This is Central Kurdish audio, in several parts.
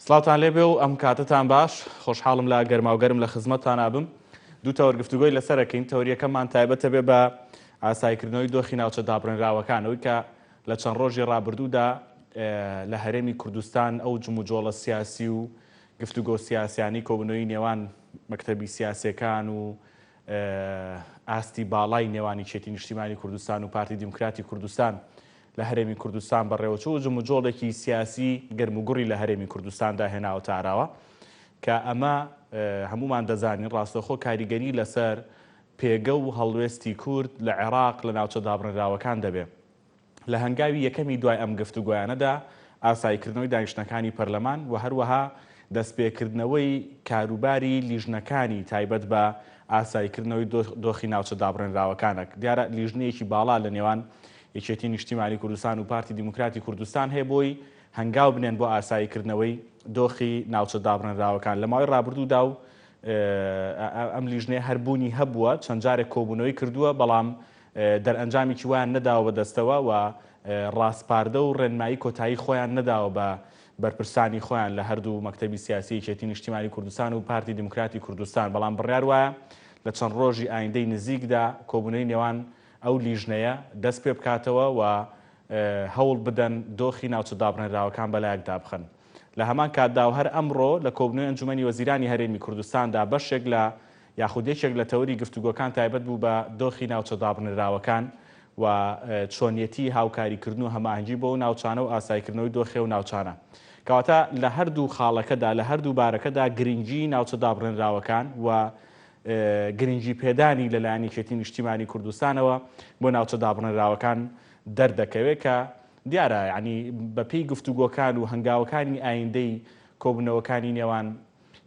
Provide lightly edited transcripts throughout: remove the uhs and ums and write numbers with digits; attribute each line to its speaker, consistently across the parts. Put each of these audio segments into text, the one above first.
Speaker 1: سڵاوتان لێبێ و ئەم کاتەتان باش، خۆشحاڵم لە گەرماوگەرم لە خزمەتتانا بم. دوو تەوەر گفتوگۆی لەسەر ئەکەین، تەوەریەکەمان تایبەتە بێ بە ئاساییکردنەوەی دۆخی ناوچە دابڕێنراوەکان، ئەوەی کە لە چەند ڕۆژی ڕابردوودا لە هەرێمی کوردستان ئەو جموجۆڵە سیاسی و گفتوگۆ سیاسیانەی کۆبوونەوەی نێوان مەکتەبی سیاسیەکان و ئاستی باڵای نێوان یەکێتی نیشتیمانی کوردستان و پارتی دیموکراتی کوردستان لە هەرێمی کوردستان بەڕێوەچوو و جموجۆڵێکی سیاسی گەرموگوڕی لە هەرێمی کوردستاندا هێناوەتە ئاراوە کە ئەمە هەموومان دەزانین ڕاستەوخۆ کاریگەری لەسەر پێگە و هەڵوێستی کورد لە عێراق لە ناوچە دابڕێنراوەکان دەبێ. لە هەنگاوی یەکەمی دوای ئەم گفتوگۆیانەدا ئاساییکردنەوەی دانیشتنەکانی پەرلەمان و هەروەها دەستپێکردنەوەی کاروباری لیژنەکانی تایبەت بە ئاساییکردنەوەی دۆخی ناوچە دابڕێنراوەکانە. دیارە لیژنەیەکی باڵا لە نێوان یەکێتی نیشتیمانی کوردستان و پارتی دیموکراتی کوردستان هەیە بۆی هەنگاو بنێن بۆ ئاساییکردنەوەی دۆخی ناوچە دابڕێنراوەکان لە ماوەی ڕابردوودا و ئەم لیژنەیە هەر بوونی هەبووە چەند جارێک کۆبوونەوەی کردووە بەڵام دەرئەنجامێکی وایان نەداوە بە دەستەوە و ڕاسپاردە و ڕێنمایی کۆتایی خۆیان نەداوە بە بەرپرسانی خۆیان لە هەردوو مەکتەبی سیاسی یەکێتی نیشتیمانی کوردستان و پارتی دیموکراتی کوردستان، بەڵام بڕیار وایە لە چەند ڕۆژی ئایندەی نزیکدا کۆبوونەوەی نێوان ئەو لیژنەیە دەست پێبکاتەوە و هەوڵ بدەن دۆخی ناوچە دابڕێنراوەکان بەلایەکدا بخەن. لە هەمان کاتدا و هەر ئەمڕۆ لە کۆبوونەوەی ئەنجومەنی وەزیرانی هەرێمی کوردستاندا بەشێک لە یاخود یەکێک لە تەوەری گفتوگۆکان تایبەت بوو بە دۆخی ناوچە دابڕنراوەکان و چۆنیەتی هاوکاریکردن و هەماهەنگی بۆ ئەو ناوچانە و ئاساییکردنەوەی دۆخی ئەو ناوچانە. کەواتە لە هەردوو خاڵەکەدا، لە هەردوو بارەکەدا گرنگیی ناوچە دابڕێنراوەکان و گرنگی پێدانی لەلایەن یەکێتی نیشتیمانی کوردستانەوە بۆ ناوچە دابڕێنراوەکان دەردەکەوێت کە دیارە یانی بەپێی گفتوگۆکان و هەنگاوەکانی ئایندەی کۆبوونەوەکانی نێوان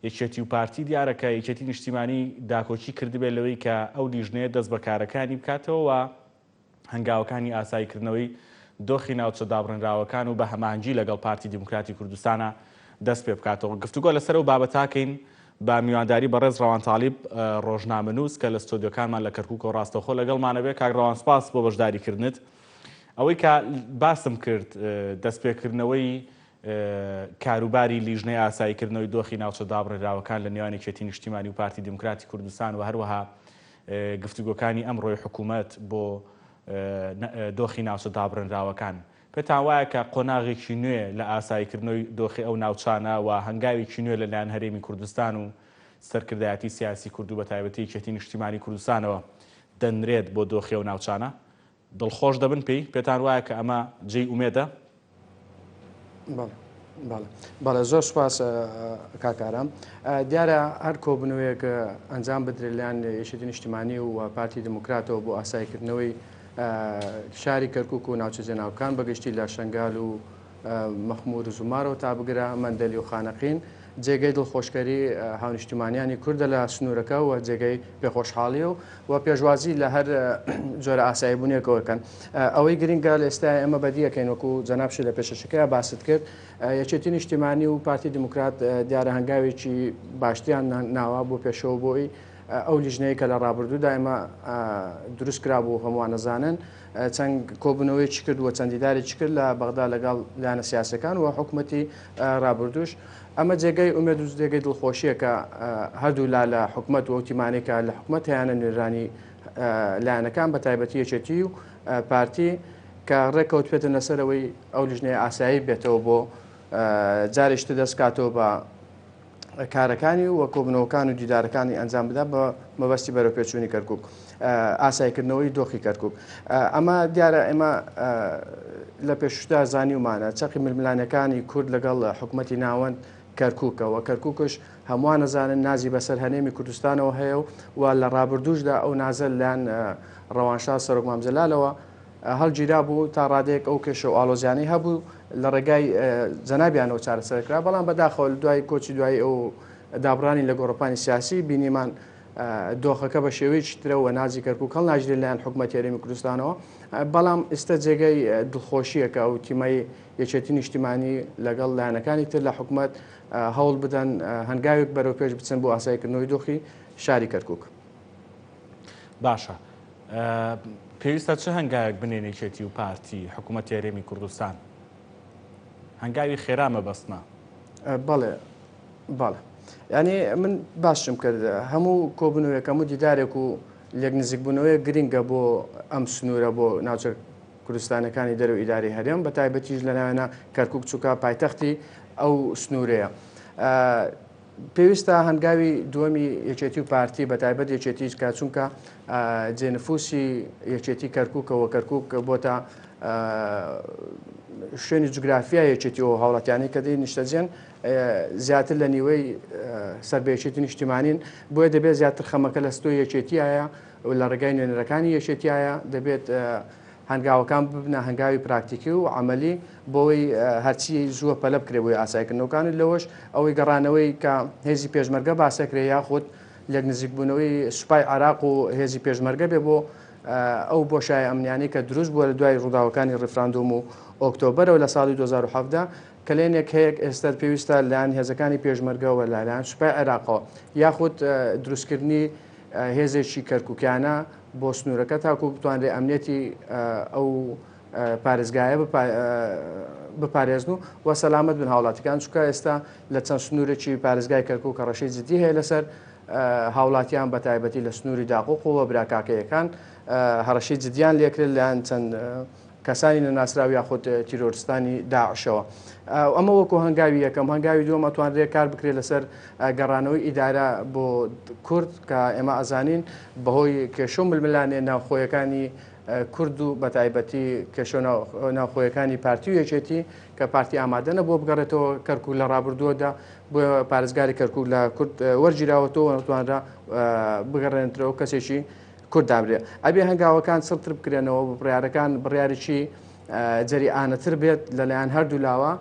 Speaker 1: یەکێتی و پارتی دیارە کە یەکێتی نیشتیمانی داکۆکی کردبێت لەوەی کە ئەو لیژنەیە دەست بە کارەکانی بکاتەوە و هەنگاوەکانی ئاساییکردنەوەی دۆخی ناوچە دابڕێنراوەکان و بە هەماهەنگی لەگەڵ پارتی دیموکراتی کوردستانە دەست پێ بکاتەوە. گفتوگۆ لەسەر ئەو بابەتاکەین بە میوانداری بەڕێز ڕەوان تالیب ڕۆژنامەنووس کە لە ستۆدیۆکانمان لە کەرکووکەوە ڕاستەوخۆ لەگەڵمانە بێ. کاک ڕەوان سپاس بۆ بەشداریکردنت. ئەوەی کە باسم کرد دەستپێکردنەوەی کاروباری لیژنەی ئاساییکردنەوەی دۆخی ناوچە دابڕێنراوەکان لە نێوان یەکێتی نیشتیمانی و پارتی دیموکراتی کوردستان و هەروەها گفتوگۆکانی ئەمڕۆی حکوومەت بۆ دۆخی ناوچە دابڕێنراوەکان پێتان وایە کە قۆناغێکی نوێ لە ئاساییکردنەوەی دۆخی ئەو ناوچانە و هەنگاوێکی نوێ لەلایەن هەرێمی کوردستان و سەرکردایەتی سیاسی کورد و بەتایبەتی یەکێتی نیشتیمانی کوردستانەوە دەنرێت بۆ دۆخی ئەو ناوچانە؟ دڵخۆش دەبن پێی؟ پێتان وایە کە ئەمە جێی ئومێدە؟
Speaker 2: بەڵێ بەڵێ بەڵێ زۆر سوپاس کاک ئارام. دیارە هەر کۆبوونەوەیەک ئەنجام بدرێت لەلایەن یەکێتی نیشتیمانی و پارتی دیموکراتەوە بۆ ئاساییکردنەوەی شاری کەرکوک و ناوچە جێناوەکان بەگشتی لە شەنگال و مەخمور و زومارەوە تا بگرە مەندەلی و خانەقین جێگەی دڵخۆشکەری هاونیشتیمانیانی کوردە لە سنوورەکە و جێگەی پێخۆشحاڵی و و پێشوازی لە هەر جۆرە ئاساییبوونێکەوە کەن. ئەوەی گرنگە لە ئێستا ئێمە بەدیەکەین وەکو جەنابشی لە پێشەشەکەیا باست کرد یەکێتی نیشتیمانی و پارتی دیموکرات دیارە هەنگاوێکی باشتریان ناوە بۆ پێشەوە بۆی ئەو لیژنەیە کە لە ڕابردوودا ئێمە دروست کرابوو هەمووان ئەزانن چەند کۆبوونەوەیەکی کرد و چەند دیدارێکی کرد لە بەغدا لەگەڵ لایەنە سیاسەکان و حکوومەتی ڕابردووش ئەمە جێگەی ئومێد و جێگەی دڵخۆشیە کە هەردوو لا لە حکومەت و ئەو تیمانەی کە لە حکومەت هەیانە نوێنەرانی لایەنەکان بە تایبەتی یەکێتی و پارتی کە ڕێککەوتبێتن لەسەر ئەوەی ئەو لیژنەیە ئاسایی بێتەوە بۆ جارێکی تر دەست کاتەوە بە کارەکانی و کۆبنەوەکان و دیدارەکانی ئەنجام بدا بە مەبەستی بەرەوپێچوونی کەرکک ئاسایکردنەوەی دۆخی کەرکک ئەمە دیارە ئێمە لە پێشودا زانیومانە چەقی ململانەکانی کورد لەگەڵ حکوومەتی ناوەند کەرکووکە و کەرکووکش هەمووان ئەزانن نازی بەسەر هەرێمی کوردستانەوە هەیە و و لە ڕابردووشدا ئەو نازە لەلایەن ڕەوانشاد سەرۆک مام جەلالەوە هەڵگیرابوو تا ڕادەیەک ئەو کێشە و ئاڵۆزیانەی هەبوو لە ڕێگای جەنابیانەوە چارەسەر کرا بەڵام بەداخەوە لە دوای کۆچی دوایی ئەو دابڕانی لە گۆڕەپانی سیاسی بینیمان دۆخەکە بە شێوەیەکی ترە و نازی کەرکووک هەڵناگیرێت لەلایەن حکوومەتی هەرێمی کوردستانەوە بەڵام ئێستا جێگەی دڵخۆشییە کە ئەو تیمەی یەکێتی نیشتیمانی لەگەڵ لایەنەکانی تر لە حکومەت هەوڵ بدەن هەنگاوێک بەرەو پێش بچن بۆ ئاساییکردنەوەی دۆخی شاری کەرکوک.
Speaker 1: باشە پێویستە چ هەنگاوێک بنێن یەکێتی و پارتی حکوومەتی هەرێمی کوردستان؟ هەنگاوی خێرا مەبەستمە.
Speaker 2: بەڵێ بەڵێ یعنی من باشم کرد هەموو کۆبنەوەیەک هەموو دیدارێک و لێک نزیکبوونەوەیەک گرنگە بۆ ئەم سنوورە بۆ ناوچە کوردستانەکانی دەرەوە ئیداری هەرێم بە تایبەتیش لە ناوێنە کەرکک چووکە پایتەختی ئەو سنوورەیە. پێویستە هەنگاوی دووەمی یەکێتی و پارتی بە تایبەت یەکێتیش کە چونکە جێنفوسی یەکێتی کەرکووکەوە کەرکووک بۆتە شوێنی جوگرافیا یەکێتی و هاوڵاتیانی کە دێ نیشتەجێن زیاتر لە نیوەی سەر بە یەکێتی نیشتیمانین بۆیە دەبێت زیاتر خەمەکە لە ستۆی یەکێتیایە و لە ڕێگای نوێنەرەکانی یەکێتیایە دەبێت هەنگاوەکان ببنە هەنگاوی پراکتیکی و عەمەلی بۆی هەرچی زووە پەلە بکرێ بۆی ئاسایکردنەوەکان و لەوەش ئەوەی گەڕانەوەی کە هێزی پێشمەرگە باسەکرێ یاخود لێک نزیکبوونەوەی سوپای عێراق و هێزی پێشمەرگە بێ بۆ ئەو بۆشای ئەمنیانەی کە دروست بووە لە دوای ڕووداوەکانی ڕیفراندۆم و ئۆکتۆبەرەوە لە ساڵی 2017 کەلێنێک هەیە ئێستا پێویستە لایەن هێزەکانی پێشمەرگەوە لەلایەن سوپای عێراقەوە یاخود دروستکردنی هێزێکی کەرکوکیانە بۆ سنوورەکە تاکو بتوانرێت ئەمنیەتی ئەو پارێزگایە بپارێزن و و سەلامەت بن هاوڵاتیکان چونکە ئێستا لە چەند سنوورێکی پارێزگای کەرکوک هەڕەشەی جدی هەیە لەسەر هاوڵاتیان بە تایبەتی لە سنووری داقوق و براکاکەیەکان هەڕەشەی جدیان لێکرێت لەلایەن چەند کەسانی نەناسراو یاخود تیرۆرستانی داعشەوە. ئەمە وەکو هەنگاوی یەکەم. هەنگاوی دووەم ئەتوانرێت کار بکرێت لەسەر گەڕانەوەی ئیدارە بۆ کورد کە ئێمە ئەزانین بەهۆی کێشە و ململانێ ناوخۆیەکانی کورد و بەتایبەتی کێشە ناوخۆیەکانی پارتی و یەکێتی کە پارتی ئامادە نەبووە بگەڕێتەوە کەرکوک لە ڕابردووەدا بۆ پارێزگاری کەرکوک لە کورد وەرگیراوەتەوە نەتوانرا بگەڕێنرەوە کەسێکی کورد دابرێ ئەبێ هەنگاوەکان چڕتر بکرێنەوە و بڕیارەکان بڕیارێکی جەریئانەتر بێت لەلایەن هەردوو لاوە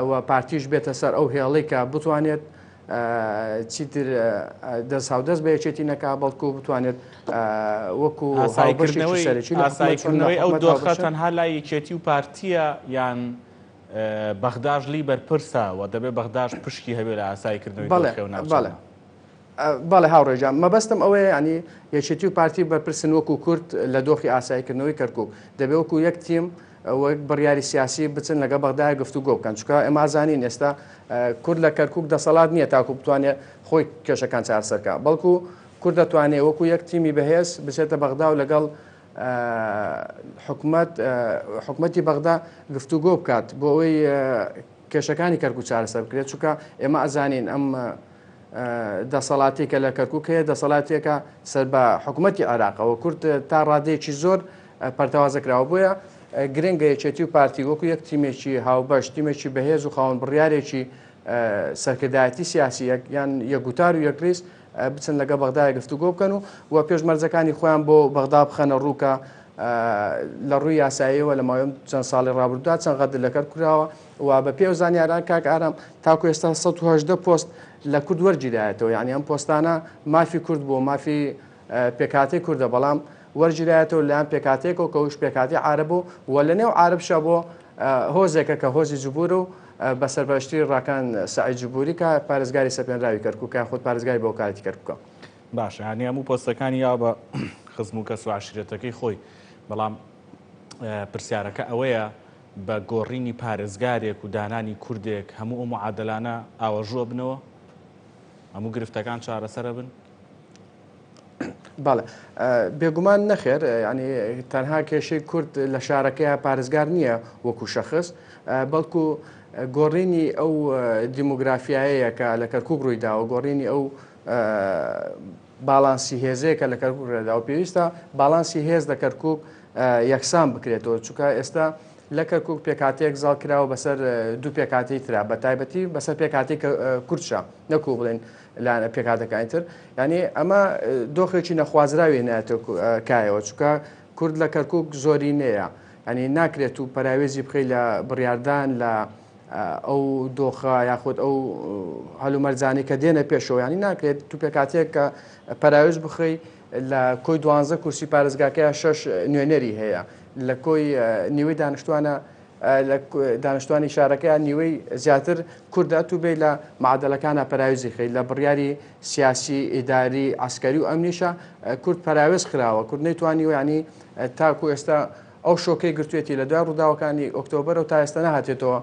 Speaker 2: و پارتیش بێتە سەر ئەو هێڵەی کە بتوانێت چیتر دەست هاودەست بە یەکێتی نەکا بەڵکو بتوانێت وەکو هاوبەشێکی سەرەکی لە حکومەت چۆن لە
Speaker 1: ئاساییکردنەوەی ئەو
Speaker 2: حکومەت
Speaker 1: دۆخە
Speaker 2: هاوبەشن.
Speaker 1: تەنها لای یەکێتی و پارتییە یان بەغداش لی بەرپرسە و دەبێ بەغداش پشکی هەبێ لە ئاساییکردنەوەی
Speaker 2: بەڵێ
Speaker 1: دۆخی ئەو
Speaker 2: بەڵێ
Speaker 1: ناوچانە؟
Speaker 2: بەڵێ هاوڕێ گیان مەبەستم ئەوەیە یانی یەکێتی و پارتی بەرپرسن وەکو کورد لە دۆخی ئاساییکردنەوەی کەرکوک دەبێ وەکو یەک تیم وەک بڕیاری سیاسی بچن لەگەڵ بەغدایە گفتوگۆ بکەن چونکە ئێمە ئازانین ئێستا کورد لە کەرکوک دەسەڵات نییە تاکو بتوانێت خۆی کێشەکان چارەسەر بکات بەڵکو کورد دەتوانێت وەکو یەک تیمی بەهێز بچێتە بەغدا و لەگەڵ حکومەت حکومەتی بەغدا گفتوگۆ بکات بۆ ئەوەی کێشەکانی کەرکوک چارەسەر بکرێت چونکە ئێمە ئەزانین ئەم دەسەڵاتی کە لە کەرکوک هەیە دەسەڵاتێکە سەر بە حکوومەتتی عێراقەوە کورد تا ڕادەیەکی زۆر پەرتەوازە کراوە بۆیە گرنگە یەکێتی و پارتی وەکو یەک تیمێکی هاوبەش تیمێکی بەهێز و خاوەن بڕیارێکی سەرکردایەتی سیاسی یان یەکگوتار و یەکریز بچن لەگە بەغدای گفتوگۆ بکەن و و پێشمەرجەکانی خۆیان بۆ بەغدا بخەنە ڕووکە لە ڕووی یاساییەوە لە ماوەی چەند ساڵی ڕابردوودا چەند غەدر لە کەرکوک کراوە و بە پێی ئەو زانیاران کاک ئارام تاکو ئێستا 118 پۆست لە کورد وەرگیرایەتەوە یعنی ئەم پۆستانە مافی کورد بۆ مافی پێکهاتەی کوردە بەڵام وەرگیرایەتەوە لەلایەن پێکهاتەیەکەوە کە ئەوش پێکهاتەی عارەب و و لە نێو عارەبشە بۆ هۆزێکە کە هۆزی جبور و بە سەرپەرشتی ڕاکان سەعید جبوری کە پارێزگاری سەپێنراوی کەرکوکە یاخود پارێزگاری بەوکالەتی کەرکوکە.
Speaker 1: باشە یانی هەموو پۆستەکانی یاوە بە خزم و کەس و عەشیرەتەکەی خۆی بەڵام پرسیارەکە ئەوەیە بە گۆڕینی پارێزگارێک و دانانی کوردێک هەموو ئەو معادلانە ئاوەژووە بنەوە هەموو گرفتەکان چارەسەرە بن؟
Speaker 2: بەڵێ بێگومان نەخێر ینی تەنها کێشەی کورد لە شارەکەی پارێزگار نییە وەکو شەخص بەڵکو گۆڕینی ئەو دیموگرافیایەیە کە لە کەرکک ڕوویداوە گۆڕینی ئەو باڵانسی هێزەیە کە لە کەرکوک ڕێدا و پێویستە باڵانسی هێز لە کەرکوک یەکسان بکرێتەوە چونکە ئێستا لە کەرکوک پێکهاتەیەک زاڵ کراوە بەسەر دوو پێکهاتەی ترا بە تایبەتی بەسەر پێکهاتەی کوردشا نەکو بڵێن لایەنە پێکهاتەکانی تر یعنی ئەمە دۆخێکی نەخوازراوی هێنایەتە کایەوە چونکە کورد لە کەرکوک زۆرینەیە ینی ناکرێت و پەراوێزی بخەی لە بڕیاردان لە ئەو دۆخە یاخود ئەو هەلومەرجانەی کە دێنە پێشەوە ینی ناکرێت تو پێکاتێک کە پەراوێز بخەی لە کۆی دوانزە کورسی پارێزگاکەی شەش نوێنەری هەیە لە کۆی نیوەی دانیشتوانە لە دانیشتوانی شارەکەیان نیوەی زیاتر کوردە تو بێ لە معادلەکانە پەراوێزی خەی لە بڕیاری سیاسی ئیداری عسکەری و ئەمنیشە کورد پەراوێز خراوە کورد نەیتوانیوە ینی تاکو ئێستا ئەو شۆکەی گرتوێتی لە دوای ڕووداوەکانی ئۆکتۆبەرەوە تا ئێستا نەهاتێتەوە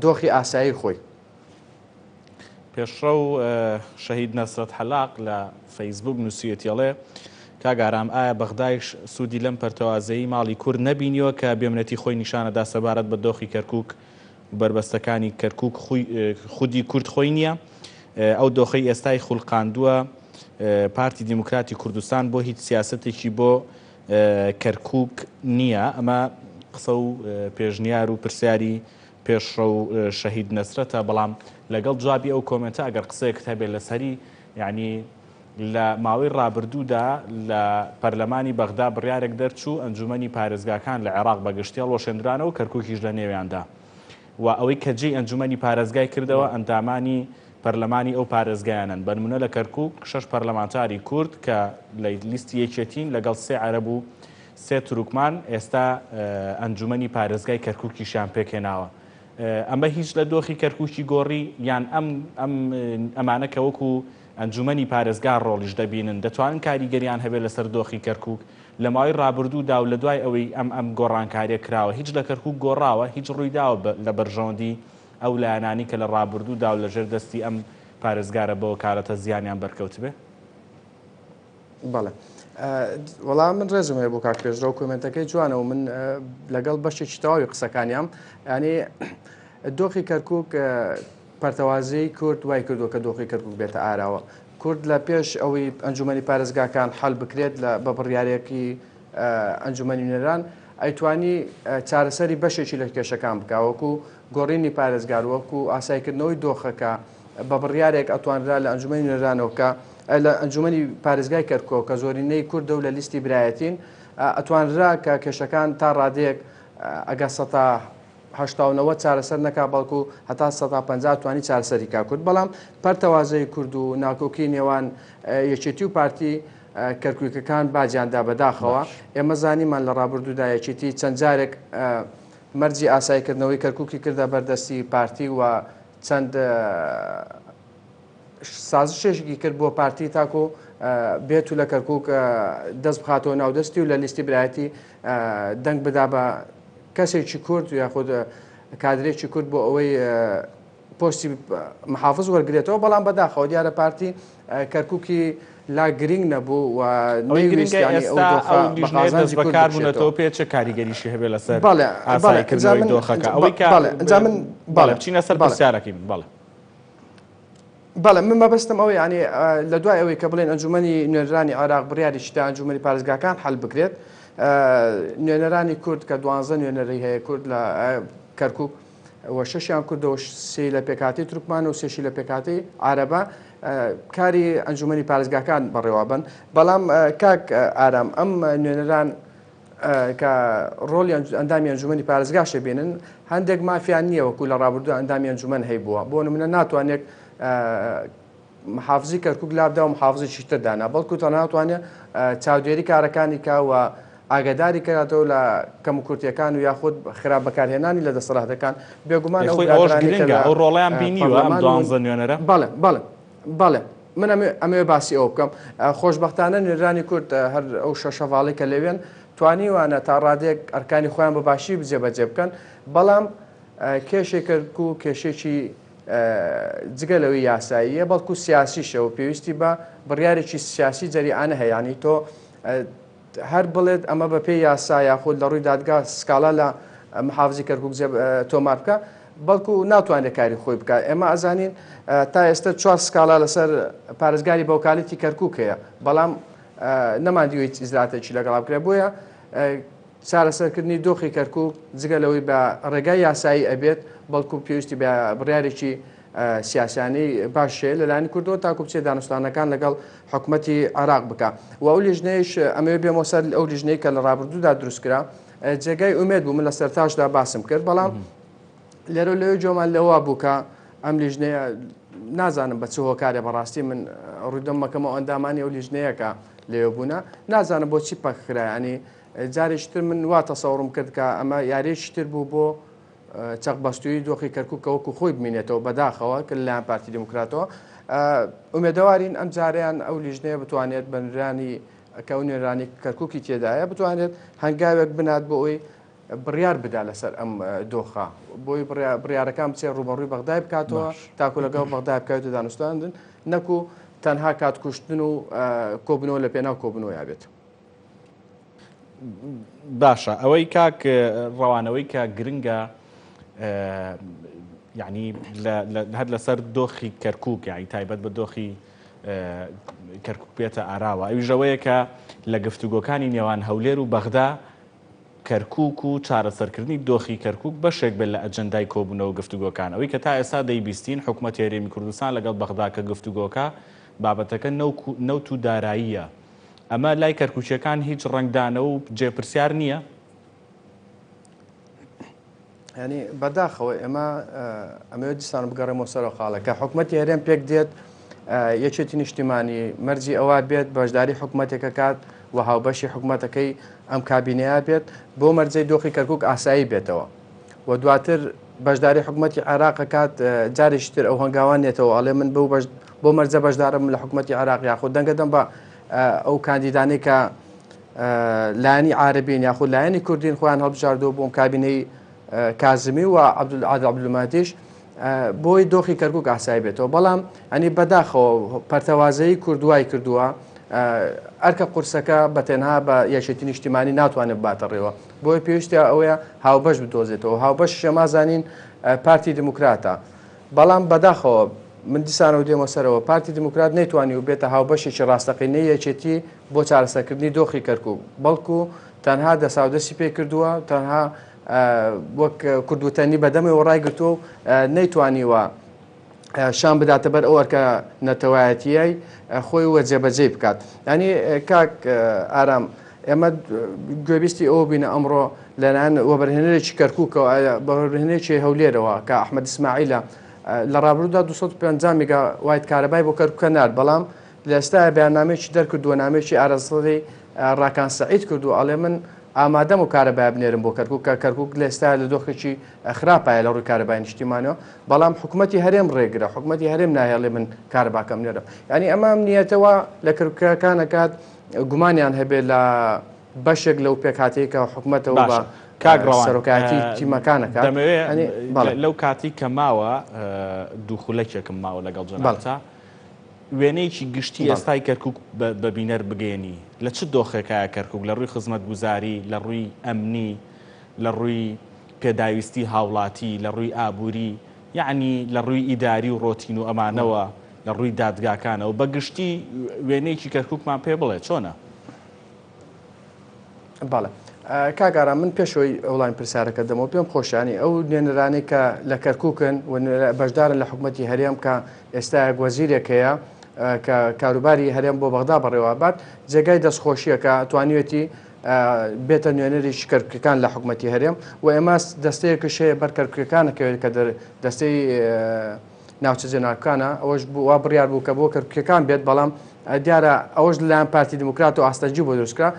Speaker 2: دۆخی ئاسایی خۆی.
Speaker 1: پێشڕەو شەهید نەسرەت حەلاق لە فەیسبووک نووسیویەتی ئەڵێ، کاک ئارام ئایا بەغدایش سوودی لەم پەرتەوازەیی ماڵی کورد نەبینیوە کە بێمنەتی خۆی نیشانەدا سەبارەت بە دۆخی کەرکووک و بەربەستەکانی کەرکووک خودی کورد خۆی نییە ئەو دۆخەی ئێستای خولقاندووە پارتی دیموکراتی کوردستان بۆ هیچ سیاسەتێکی بۆ کەرکووک نییە ئەمە قسە و پێشنیار و پرسیاری پێشڕەو شەهید نەسرەتە بەڵام لەگەڵ جوابی ئەو کۆمێنتە ئەگەر قسەیەکت هەبێت لەسەری یعنی لە ماوەی ڕابردوودا لە پەرلەمانی بەغدا بڕیارێک دەرچوو ئەنجومەنی پارێزگاکان لە عێراق بەگشتی هەڵوەشێندرانەوە کەرکوکیش لە نێویاندا و ئەوەی کە جێی ئەنجومەنی پارێزگای کردەوە ئەندامانی پەرلەمانی ئەو پارێزگایانەن بەنمونە لە کەرکوک شەش پەرلەمانتاری کورد کە لە لیستی یەکێتین لەگەڵ سێ عەرەب و سێ تورکمان ئێستا ئەنجومەنی پارێزگای کەرکوکیشیان پێکهێناوە. ئەمە هیچ لە دۆخی کەرکوکی گۆڕی یان ئەم ئەم ئەمانە کە وەکو ئەنجومەنی پارێزگا ڕۆڵیش دەبینن دەتوانن کاریگەریان هەبێت لەسەر دۆخی کەرکوک لە ماوەی ڕابردوودا و لە دوای ئەوەی ئەم ئەم گۆڕانکاریە کراوە هیچ لە کەرکوک گۆڕاوە هیچ ڕوویداوە لە بەرژەوەندی ئەو لایەنانی کە لە ڕابردوودا و لەژێر دەستی ئەم پارێزگارە بەوەکالەتە زیانیان بەرکەوتبێ؟
Speaker 2: بەڵێ وەڵا من ڕێزم هەیە بۆ کاک پێشڕەو کۆمێنتەکەی جوانە و من لەگەڵ بەشێکی تەواوی قسەکانیام ینی دۆخی کەرکک پەرتەوازەی کورد وای کردو کە دۆخی کەرکک بێتە ئاراوە کورد لە پێش ئەوەی ئەنجومەنی پارێزگاکان حل بکرێت لە بە بڕیارێکی ئەنجومەنی نوێنەران ئەیتوانی چارەسەری بەشێکی لە کێشەکان بکە وەکو گۆڕینی پارێزگار وەکو ئاسایکردنەوەی دۆخەکە بە بڕیارێک ئەتوانرا لە ئەنجومەنی نوێنەرانەوە کە لە ئەنجومەنی پارێزگای کەرکوک کە زۆرینەی کوردە و لە لیستی برایەتین ئەتوانرا کە کێشەکان تا ڕادەیەک ئەگەر 80% چارەسەر نەکا بەڵکو هەتا 50% توانی چارەسەری کا کورد بەڵام پەرتەوازەی کورد و ناکۆکی نێوان یەکێتی و پارتی کەرکوکەکان باجیاندا بەداخەوە ئێمە زانیمان لە ڕابردوودا یەکێتی چەند جارێک مەرجی ئاساییکردنەوەی کەرکوکی کردە بەردەستی پارتی و چەند سازشێکی کرد بۆ پارتی تاکو بێت و لە کەرکک دەست بخاتەوە ناودەستی و لە لیستی برایەتی دەنگ بدا بە کەسێکی کورد یاخود کادرێکی کورد بۆ ئەوەی پۆستی محافز وەرگێتەوە بەڵام بەداخەوە دیارە پارتی کەرککی لا گرنگ نەبوو و
Speaker 1: بەکاربوونەتەوە پێ چه کاریگەریشی هەبێ لەسەر ئاساییکردنەوەی دۆخەکە ئەوەی کە من بەڵێ بچینە سەر پرسیارەکەی من بەڵێ.
Speaker 2: بەڵێ من مەبەستم ئەوەیە یانی لە دوای ئەوەی کە بڵێن ئەنجومەنی نوێنەرانی عێراق بڕیاریشی دا ئەنجومەنی پارێزگاکان حەل بکرێت نوێنەرانی کورد کە دوانزە نوێنەری هەیە کورد لە کەرکک و شەشیان کوردە و سێی لە پێکهاتەی تورکمان و سێشی لە پێکهاتەی عەرەبە کاری ئەنجومەنی پارێزگاکان بەڕێوەبن بەڵام کاک ئارام ئەم نوێنەران کە ڕۆڵی ئەندامی ئەنجومەنی پارێزگاش بینن هەندێک مافیان نییە وەکو لە ڕابردوو ئەندامی ئەنجومەن هەیبووە بۆ نمونە ناتوانێت محافزی کەرکک لابدا و محافزێکی تر دانا بەڵکو تەنها توانێت چاودێری کارەکانی کا و ئاگاداری کەراتەوە لە کەموکورتیەکان و یاخود خراپ بەکارهێنانی لە دەسەڵاتەکان بێگومان
Speaker 1: ئەو خۆی ئەوەش گرنگە ئەو ڕۆڵیان بینیوە ئەم دوانزە نوێنەرە
Speaker 2: بەڵێ بەڵێ بەڵێ من ئەمەوێ باسی ئەوە بکەم خۆشبەختانە نوێنەرانی کورد هەر ئەو شەش هەڤاڵەی کە لەوێن توانیوانە تا ڕادەیەک ئەرکانی خۆیان بە باشی جێبەجێ بکەن بەڵام کێشەی کەرکوک کێشێکی جگە لەوەی یاساییە بەڵکو سیاسیشە و پێویستی بە بڕیارێکی سیاسی جەریئانە هەیە یانی تۆ هەر بڵێت ئەمە بە پێی یاسا یاخود لە ڕووی دادگا سکاڵا لە محافزی کەرکوک تۆمار بکە بەڵکو ناتوانێت کاری خۆی بکات ئێمە ئەزانین تا ئێستا چوار سکاڵا لەسەر پارێزگاری بەوکالەتی کەرکوک هەیە بەڵام نەماندیوە هیچ ئیجراتێکی لەگەڵا بکرێت بۆیە چارەسەرکردنی دۆخی کەرکوک جگە لەوەی بە ڕێگای یاسایی ئەبێت بەڵکو پێویستی بە بڕیارێکی سیاسیانەی باش هەیە لەلایەن کوردەوە تاکو بچێت دانوستانەکان لەگەڵ حکومەتی عێراق بکا و ئەو لیژنەیەش ئەمەوێ بێمەوە سەر ئەو لیژنەی کە لە ڕابردوودا دروست کرا جێگای ئومێد بوو من لە سەرتاشدا باسم کرد بەڵام لێرە لەوێ جۆمان لەوە بوو کە ئەم لیژنەیە نازانم بە چ هۆکارێ بەڕاستی من ڕوودەم مەکەمەوە ئەندامانی ئەو لیژنەیەکە لەوێ بوونە نازانم بۆچی پەکخرا ینی جارێکی تر من وا تەسەوڕم کرد کە ئەمە یاریەکی تر بوو بۆ چەقبەستوویی دۆخی کەرکوک کە وەکو خۆی بمینێتەوە بەداخەوە کە لەلایەن پارتی دیموکراتەوە ئومێدەوارین ئەم جارەیان ئەو لیژنەیە بتوانێت بە نوێنەرانی کە ئەو نوێنەرانی کەرکوکی تێدایە بتوانێت هەنگاوێک بنات بۆ ئەوەی. بڕیار بدا لەسەر ئەم دۆخە بۆی بڕیارەکان بچێت ڕوبەڕووی بەغدای بکاتەوە تاکو لەگەڵ بەغدای بکەوێتە دانوستاندن نەکو تەنها کات کوشتن و کۆبنەوە لە پێناو کۆبنەوەیا بێت.
Speaker 1: باشە ئەوەی کاک ڕەوانەوەی کە گرنگە یعنی هەر لەسەر دۆخی کەرکک یعنی تایبەت بە دۆخی کەرکک بێتە ئاراوە ئەویش ئەوەیە کە لە گفتوگۆکانی نێوان هەولێر و بەغدا کەرکوک و چارەسەرکردنی دۆخی کەرکوک بەشێک بێت لە ئەجەندای کۆبوونەوە و گفتوگۆکان. ئەوەی کە تا ئێستا دەیبیستین حکومەتی هەرێمی کوردستان لەگەڵ بەغدا کە گفتوگۆکە بابەتەکە نەوت و داراییە. ئەمە لای کەرکوکییەکان هیچ ڕەنگدانەوە و جێ پرسیار نییە؟
Speaker 2: یانی بەداخەوە ئێمە ئەمەوێت دیسان بگەڕێمەوە سەرەوە خاڵەکە حکومەتی هەرێم پێک دێت یەکێتی نیشتیمانی مەرجی ئەوە بێت بەشداری حکومەتێکە کات و هاوبەشی حکومەتەکەی ئەم کابینەیە بێت بۆ مەرجەی دۆخی کەرکک ئاسایی بێتەوە و دواتر بەشداری حکومەتی عێراق کات جارێکی تر ئەو هەنگاوان نێتەوە ئەڵێ من بۆ بۆ مەرجە بەشدارم لە حکومەتی عێراق یاخود دەنگە دەم بە ئەو کاندیدانەی کە لایەنی عارەبین یاخود لایەنی کوردین خۆیان هەڵبژاردووە بۆم کابینەی کازمی و عادل عەبدولمەهدیش بۆی دۆخی کەرکک ئاسایی بێتەوە بەڵام ئەنی بەداخەوە پەرتەوازەیی کورد وای کردووە ئەرکە قورسەکە بە تەنها بە یەکێتی نیشتیمانی ناتوانێت باتە ڕێوە بۆیە پێویستە ئەوەیە هاوبەش بدۆزێتەوە هاوبەش شێمازانین پارتی دیموکراتە بەڵام بەداخەوە من دیسانەوە دێمە سەرەوە، پارتی دیموکرات نەیتوانیوە بێتە هاوبەشێکی ڕاستەقینەی یەکێتی بۆ چارەسەرکردنی دۆخی کەرکوک، بەڵکو تەنها دەساودەستی پێ کردووە، تەنها وەک کوردوتەنی بەدەمەوە ڕایگرتووە و نەیتوانیوە شان بداتە بەر ئەو ئەرکە نەتەوایەتییەی خۆی و جێبەجێی بکات. یانی کاک ئارام ئێمە گوێبیستی ئەوە بینە ئەمڕۆ لەلایەن وەبەرهێنەرێکی کەرکوکەوە، وەبەرهێنەرێکی هەولێرەوە کە ئەحمەد ئیسماعیلە، لە ڕابردوودا 250 میگا وایت کارەبای بۆ کەرکوکە نارد، بەڵام لە ئێستایا بەیاننامەیەکی دەرکردووە، نامەیەکی ئاراستەی ڕاکان سەعید کردووە، ئەڵێ من ئامادەم و کارەبای بنێرم بۆ کەرکوک، کە کەرکوک لە ئێستایا لە دۆخێکی خراپایە لە ڕووی کارەبای نیشتیمانەوە، بەڵام حکومەتی هەرێم ڕێگرە، حکومەتی هەرێم ناهێڵێ من کارەباکەم نێرم. یانی ئەمە ئەمنیەتە وا لە کەرکوکەکان ئەکات گومانیان هەبێت لە بەشێک لەو پێکهاتەی کە حکومەتەوە بە
Speaker 1: باشە کاک ڕەوان
Speaker 2: سەرۆکایەتی تیمەکان ئەکات.
Speaker 1: دەمەوێ
Speaker 2: یانی بەڵێ.
Speaker 1: لەو کاتەی کە ماوە دوو خولەکێکم ماوە لەگەڵ
Speaker 2: بەڵێ.
Speaker 1: جەنابتا وێنەیەکی گشتی
Speaker 2: بەڵێ.
Speaker 1: ئێستای کەرکوک بە بینەر بگەیەنی لە چ دۆخێکایە کەرکوک لە ڕووی خزمەتگوزاری لە ڕووی ئەمنی لە ڕووی پێداویستی هاوڵاتی لە ڕووی ئابووری یەعنی لە ڕووی ئیداری و ڕۆتین و ئەمانەوە لە ڕووی دادگاکانەوە بە گشتی وێنەیەکی کەرکوکمان پێ بڵێ چۆنە؟
Speaker 2: بەڵێ کاک ئارام من پێشەوەی وڵامی پرسیارەکە دەمەوە پێم خۆشانی ئەو نوێنەرانەی کە لە کەرکوکن و بەشدارن لە حکوومەتی هەرێم کە ئێستا یەک وەزیرێک هەیە کە کاروباری هەرێم بۆ بەغدا بەڕێوەبات جێگای دەستخۆشیە کە توانیوێتی بێتە نوێنەری کەرکوکەکان لە حکوومەتی هەرێم و ئێمە دەستەیەکش هەیە بەر کەرکوکەکانەکەوێت کە دەستەی ناوچە جێناکۆکانە، ئەوەش وا بڕیار بوو کە بۆ کەرکوکیەکان بێت، بەڵام دیارە ئەوەش لەلایەن پارتی دیموکرات و ئاستەنگی بۆ دروستکرا.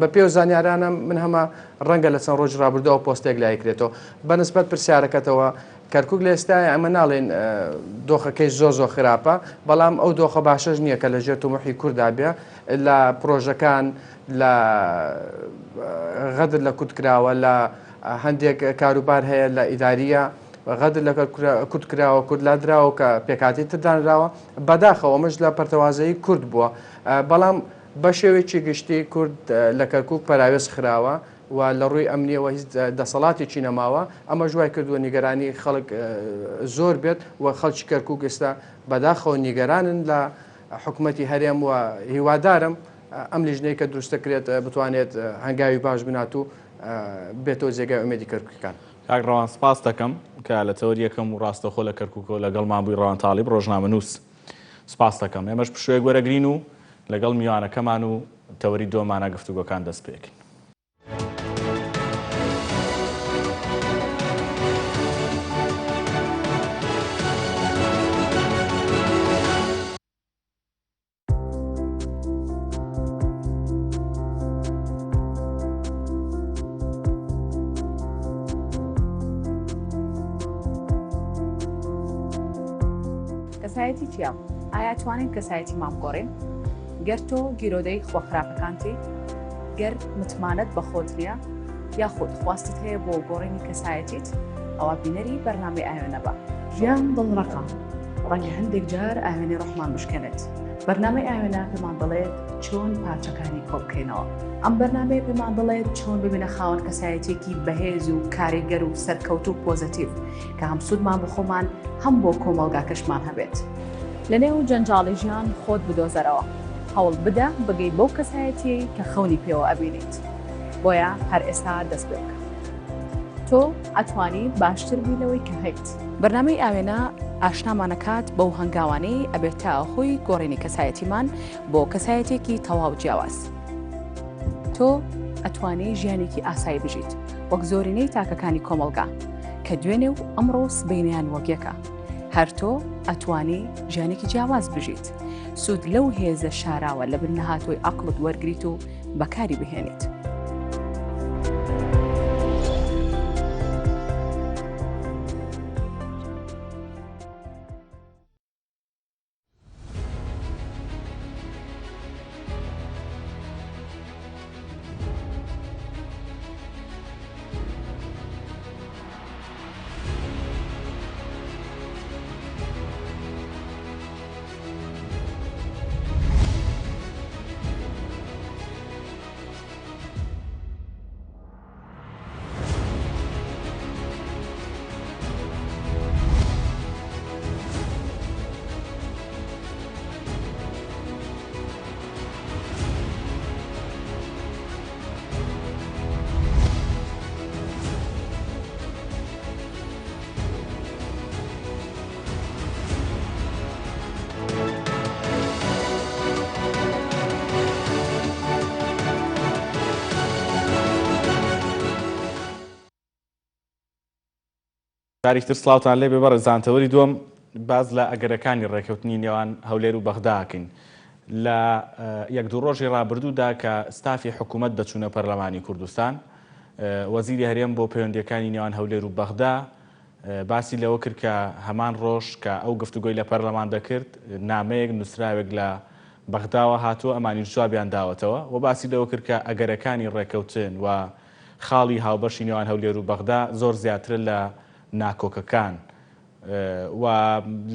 Speaker 2: بە پێی ئەو زانیارانە من هەمە ڕەنگە لە چەند ڕۆژی ڕابردوو ئەو پۆستە یەکلایی کرێتەوە. بە نسبەت پرسیارەکەتەوە کەرکوک لە ئێستایا ئەمە ناڵێین دۆخەکەی زۆر زۆر خراپە، بەڵام ئەو دۆخە باشەش نییە کە لە ژێر تموحی کوردا بێ لە پرۆژەکان لە غەدر لە کورد کراوە لە هەندێک کاروبار هەیە لە ئیداریە غەدر لە کورد کراوە، کورد لادراوە کە پێکهاتەی تر دانراوە، بەداخەوە ئەمەش لە پەرتەوازەیی کورد بووە، بەڵام بەشێوەیەکی گشتی کورد لە کەرکوک پەراوێز خراوە و لە ڕووی ئەمنیەوە هیچ دەسەڵاتێکی نەماوە، ئەمەش وای کردووە نیگەرانی خەڵک زۆر بێت و خەڵکی کەرکوک ئێستا بەداخەوە نیگەرانن لە حکومەتی هەرێم و هیوادارم ئەم لیژنەی کە دروستەکرێت بتوانێت هەنگاوی باش بنات و بێتەوە جێگای ئومێدی کەرکوکیەکان.
Speaker 1: کاک ڕەوان سپاست دەکەم کە لە تەوەری یەکەم و ڕاستەوخۆ لە کەرکوکەوە لەگەڵمان بووی ڕەوان تاڵیب ڕۆژنامەنووس سپاست دەکەم ئێمەش پشوویەک وەرەگرین و لەگەڵ میوانەکەمان و تەوەری دووەمانا گفتوگۆکان دەست پێکەین.
Speaker 3: کەسایەتی چییە؟ ئایا توانین کەسایەتیمان بگۆڕین؟ گەر تۆ گیرۆدەی خووە خراپەکانتی، گەر متمانەت بە خۆت نییە؟ یاخود خواستت هەیە بۆ گۆڕینی کەسایەتیت؟ ئەوا بینەری بەرنامەی ئاوێنە بە. ژیان دڵڕەقە، ڕەنگە هەندێک جار ئاوێنەی ڕۆحمان بشکێنێت. بەرنامەی ئاوێنە پێمان دەڵێت چۆن پارچەکانی کۆبکەینەوە. ئەم بەرنامەیە پێمان دەڵێت چۆن ببینە خاوەن کەسایەتیەکی بەهێز و کاریگەر و سەرکەوتوو و پۆزەتیڤ کە هەم سوودمان بۆ خۆمان هەم بۆ کۆمەڵگاکەشمان هەبێت. لەنێو جەنجاڵی ژیان خۆت بدۆزەرەوە. هەوڵ بدە بگەی بەو کەسایەتیەی کە خەونی پێوە ئەبینیت. بۆیە هەر ئێستا دەست پێ بکە. تۆ ئەتوانی باشتر بی لەوەی کە هەیت. بەرنامەی ئاوێنە ئاشنامان ئەکات بەو هەنگاوانەی ئەبێتە هۆی گۆڕینی کەسایەتیمان بۆ کەسایەتیەکی تەواو جیاواز. تۆ ئەتوانی ژیانێکی ئاسایی بژیت وەک زۆرینەی تاکەکانی کۆمەڵگا کە دوێنێ و ئەمڕۆ و سبەینێیان وەک یەکە. هەر تۆ ئەتوانی ژیانێکی جیاواز بژیت. سوود لەو هێزە شاراوە لە بن نەهاتووی عەقڵت وەرگریت و بەکاری بهێنیت.
Speaker 1: جارێکی تر سڵاوتان لێبێ بەڕێزان تەوەری دووەم باس لە ئەگەرەکانی ڕێکەوتنی نێوان هەولێر و بەغداکەین لە یەک دوو ڕۆژی ڕابردوودا کە ستافی حکوومەت دەچوونە پەرلەمانی کوردستان وەزیری هەرێم بۆ پەیوەندیەکانی نێوان هەولێر و بەغدا باسی لەوە کرد کە هەمان ڕۆژ کە ئەو گفتوگۆی لە پەرلەمان دەکرد، نامەیەک، نووسراوێک لە بەغداوە هاتووە، ئەمانیش جوابیان داوەتەوە و باسی لەوە کرد کە ئەگەرەکانی ڕێککەوتن و خاڵی هاوبەشی نێوان هەولێر و بەغدا زۆر زیاترە لە ناکۆکەکان و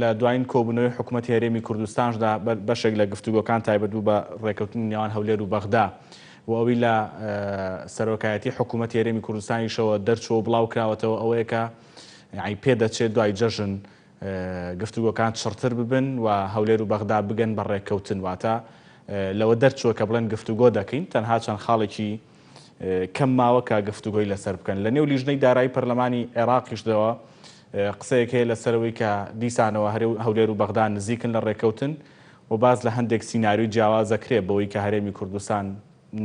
Speaker 1: لە دوایین کۆبوونەوەی حکوومەتی هەرێمی کوردستانشدا بەشێک لە گفتوگۆکان تایبەت بوو بە ڕێککەوتنی نێوان هەولێر و بەغدا و ئەوی لە سەرۆکایەتی حکوومەتی هەرێمی کوردستانیشەوە دەرچووە و بڵاو کراوەتەوە ئەوەیە کە یانی پێدەچێت دوای جەژن گفتوگۆکان چڕتر ببن و هەولێر و بەغدا بگەن بە ڕێککەوتن واتە لەوە دەرچووە کە بڵێن گفتوگۆ دەکەین تەنها چەند خاڵێکی کەم ماوە کە گفتوگۆی لەسەر بکەن لە نێو لیژنەی دارایی پەرلەمانی عێراقیشدەوە قسەیەک هەیە لەسەرەوەی کە دیسانەوە هەولێر و بەغدا نزیکن لە ڕێککەوتن و باس لە هەندێک سیناریۆی جیاواز دەکرێت بەوەی کە هەرێمی کوردستان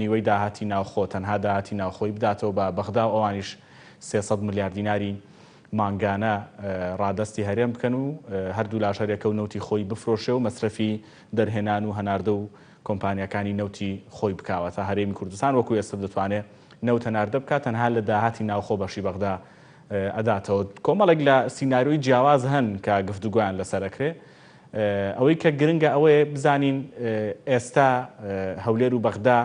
Speaker 1: نیوەی داهاتی ناوخۆ، تەنها داهاتی ناوخۆی بداتەوە بە بەغدا و ئەوانیش 300 ملیار دیناری مانگانە ڕادەستی هەرێم بکەن و هەردوولاش هەریەکە و نەوتی خۆی بفرۆشێ و مەسرەفی دەرهێنان و هەناردە و کۆمپانیاکانی نەوتی خۆی بکا. واتە هەرێمی کوردستان وەکو ئێستا دەتوانێ نەوت هەناردە بکات تەنها لە داهاتی ناوخۆ بەشی بەغدا ئەداتەوە. کۆمەڵێک لە سیناریۆی جیاواز هەن کە گفتوگۆیان لەسەر ئەکرێ. ئەوەی کە گرنگە ئەوەیە بزانین ئێستا هەولێر و بەغدا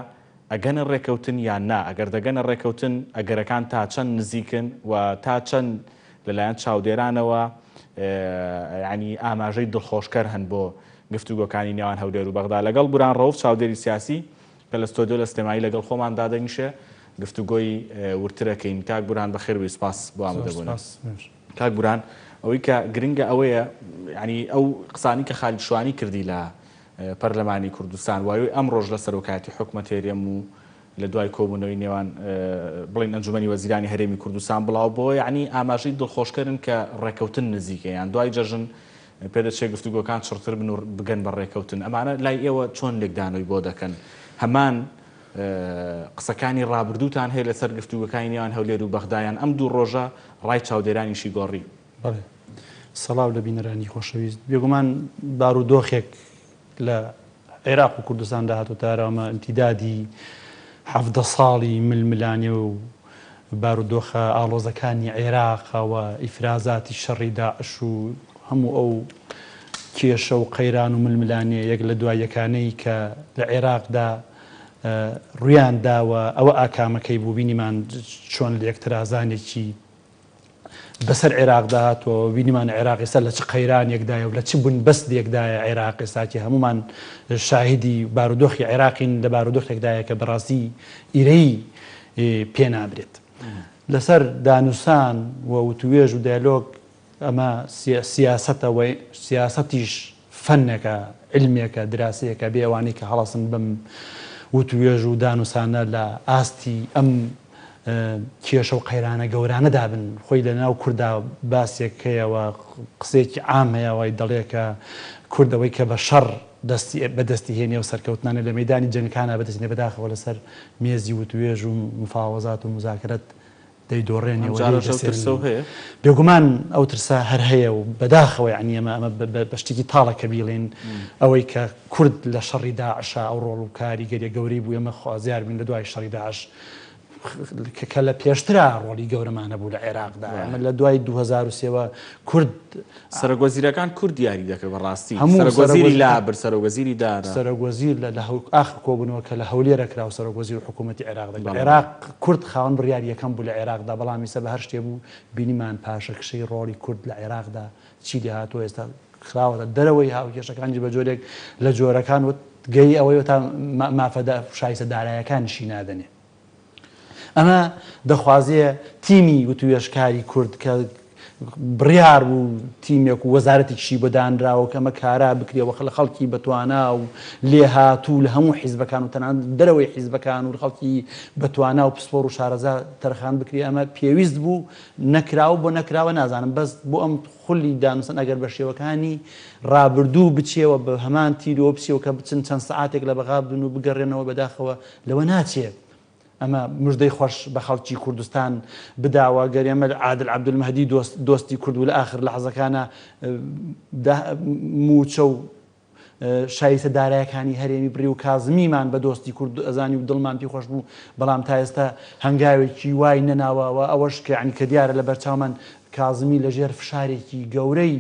Speaker 1: ئەگەنە ڕێکەوتن یان نا، ئەگەر دەگەنە ڕێکەوتن ئەگەرەکان تا چەند نزیکن و تا چەند لەلایەن چاودێرانەوە یانی ئاماژەی دڵخۆشکەر هەن بۆ گفتوگۆکانی نێوان هەولێر و بەغدا. لەگەڵ بوران ڕەوف چاودێری سیاسی کە لە ستۆدیۆ لە سلێمانی لەگەڵ خۆمان دادەنیشێ گفتوگۆی وردترەکەین. کاک بورهان بەخێر بێی سوپاس بۆ ئامادەبوونت. کاک بورهان ئەوەی کە گرنگە ئەوەیە یانی ئەو قسانی کە خالید شوانی کردی لە پەرلەمانی کوردستان وایۆی ئەمڕۆژ لە سەرۆکایەتی حکومەت هەرێم و لە دوای کۆبوونەوەی نێوان بڵین ئەنجومەنی وەزیرانی هەرێمی کوردستان بڵاو بۆ یعنی ئاماژەی دڵخۆشکەرن کە ڕێکەوتن نزیکە یان دوای جەژن پێدەچێت گفتوگۆکان چڕتر بن و بگەن بە ڕێکەوتن ئەمانە لای ئێوە چۆن لێکدانەوەی بۆ دەکەن هەمان قسەکانی ڕابردووتان هەیە لەسەر گفتوگۆکانی نێوان هەولێر و بەغدا یان ئەم دوو ڕۆژە ڕای چاودێرانیشی گۆڕی؟
Speaker 4: بەڵێ. سڵاو لە بینەرانی خۆشەویست. بێگومان بارودۆخێک لە عێراق و کوردستاندا هاتۆتە ئاراوە، ئیمتیدادی 17 ساڵی ململانێ و بارودۆخە ئاڵۆزەکانی عێراق و ئیفرازاتی شەڕی داعش و هەموو ئەو کێشە و قەیران و ململانێ یەک لە دوای یەکانەی کە لە عێراقدا ڕویان دا و ئەوە ئاکامەکەی بوو بینیمان چۆن لێکترازانێکی بەسەر عێراقدا هاتووە و بینیمان عێراق ئێستا لە چ قەیرانێکدایە و لە چ بنبەستێکدایە عێراق ئێستاکی هەمومان شاهیدی بارودۆخی عێراقین لە بارودۆخێکدایە کە بەڕاستی ئیرەیی پێ نابرێت. لەسەر دانوسان و وتوێژ و دیالۆگ ئەمە سیاسەتە و سیاسەتیش فەنێکە، عیلمێکە، دراسەیەکە، بێ ئەوانەی کە هەڵەسن بەم وتوێژ و دانوسانە لە ئاستی ئەم کێشە و قەیرانە گەورانەدا بن. خۆی لە ناو کوردا باسێک هەیە و قسەیەکی عام هەیە وای دەڵێ کە کورد ئەوەی کە بە شەڕ دەستی بە دەستی هێنێ و سەرکەوتنانە لە مەیدانی جەنگەکانا بە دەستی بەداخەوە لەسەر مێزی وتوێژ و مفاوەزات و موزاکەرەت دەیدۆڕێنێ و لێی دەسێنن. بێگومان ئەو ترسە هەر هەیە و بەداخەوە یەعنی ئەمە ئەمە بە شتێکی تاڵە کە بیڵێین ئەوەی کە کورد لە شەڕی داعشا ئەو ڕۆڵ و کاریگەریە گەورەی بوو ئێمە خوازیار بووین لە دوای شەڕی داعش کە لە پێشترا ڕۆڵی گەورەمان هەبوو لە عێراقدا ئەمە لە دوای 2003 وە کورد
Speaker 1: سەرۆک وەزیرەکان کورد دیاری دەکرد بەڕاستی هەموو سەرۆک وەزیری لابرد سەرۆک وەزیری دانا.
Speaker 4: سەرۆک وەزیر لە لە ئاخر کۆبوونەوە کە لە هەولێرە کرا و سەرۆک وەزیر و حکوومەتی عێراق دەکرد عێراق کورد خاوەن بڕیاری یەکەم بوو لە عێراقدا بەڵام ئیستا بە هەر شتێ بوو بینیمان پاشەکشەی ڕۆڵی کورد لە عێراقدا چی لێ هاتووە ئێستا خراوەتە دەرەوەی هاوکێشەکانیش بە جۆرێک لە جۆرەکان و گەی ئەوەی تا مافە شایستە دارایەکانیشی نادەنێ. ئەمە دەخوازێ تیمی وتوێژکاری کورد کە بڕیار بوو تیمێک و وەزارەتێکیشی بۆ دانراوە کە ئەمە کارا بکرێ و لە خەڵکی بەتوانا و لێهاتوو لە هەموو حیزبەکان و تەنانەت دەرەوەی حیزبەکان و خەڵکی بەتوانا و پسپۆڕ و شارەزا تەرخان بکرێ ئەمە پێویست بوو نەکراوە بۆ نەکراوە نازانم بەس بۆ ئەم خولی دانوستان ئەگەر بە شێوەکانی ڕابردوو بچێ و بە هەمان تیرەوە بچێ و کە بچن چەند سەعاتێک لە بەغا بن و بگەڕێنەوە بەداخەوە لەوە ناچێ ئەمە مژدەی خۆش بە خەڵکی کوردستان بدا و گەر ئێمە عادل عەبدولمەهدی دۆست دۆستی کورد بوو لە ئاخر لەحزەکانا مووچە و شایستە دارایەکانی هەرێمی بڕی و کازمیمان بە دۆستی کورد ئەزانی و دڵمان پێ خۆش بوو بەڵام تا ئێستا هەنگاوێکی وای نەناوە و ئەوەش کە یانی کە دیارە لە بەرچاومان کازمی لە ژێر فشارێکی گەورەی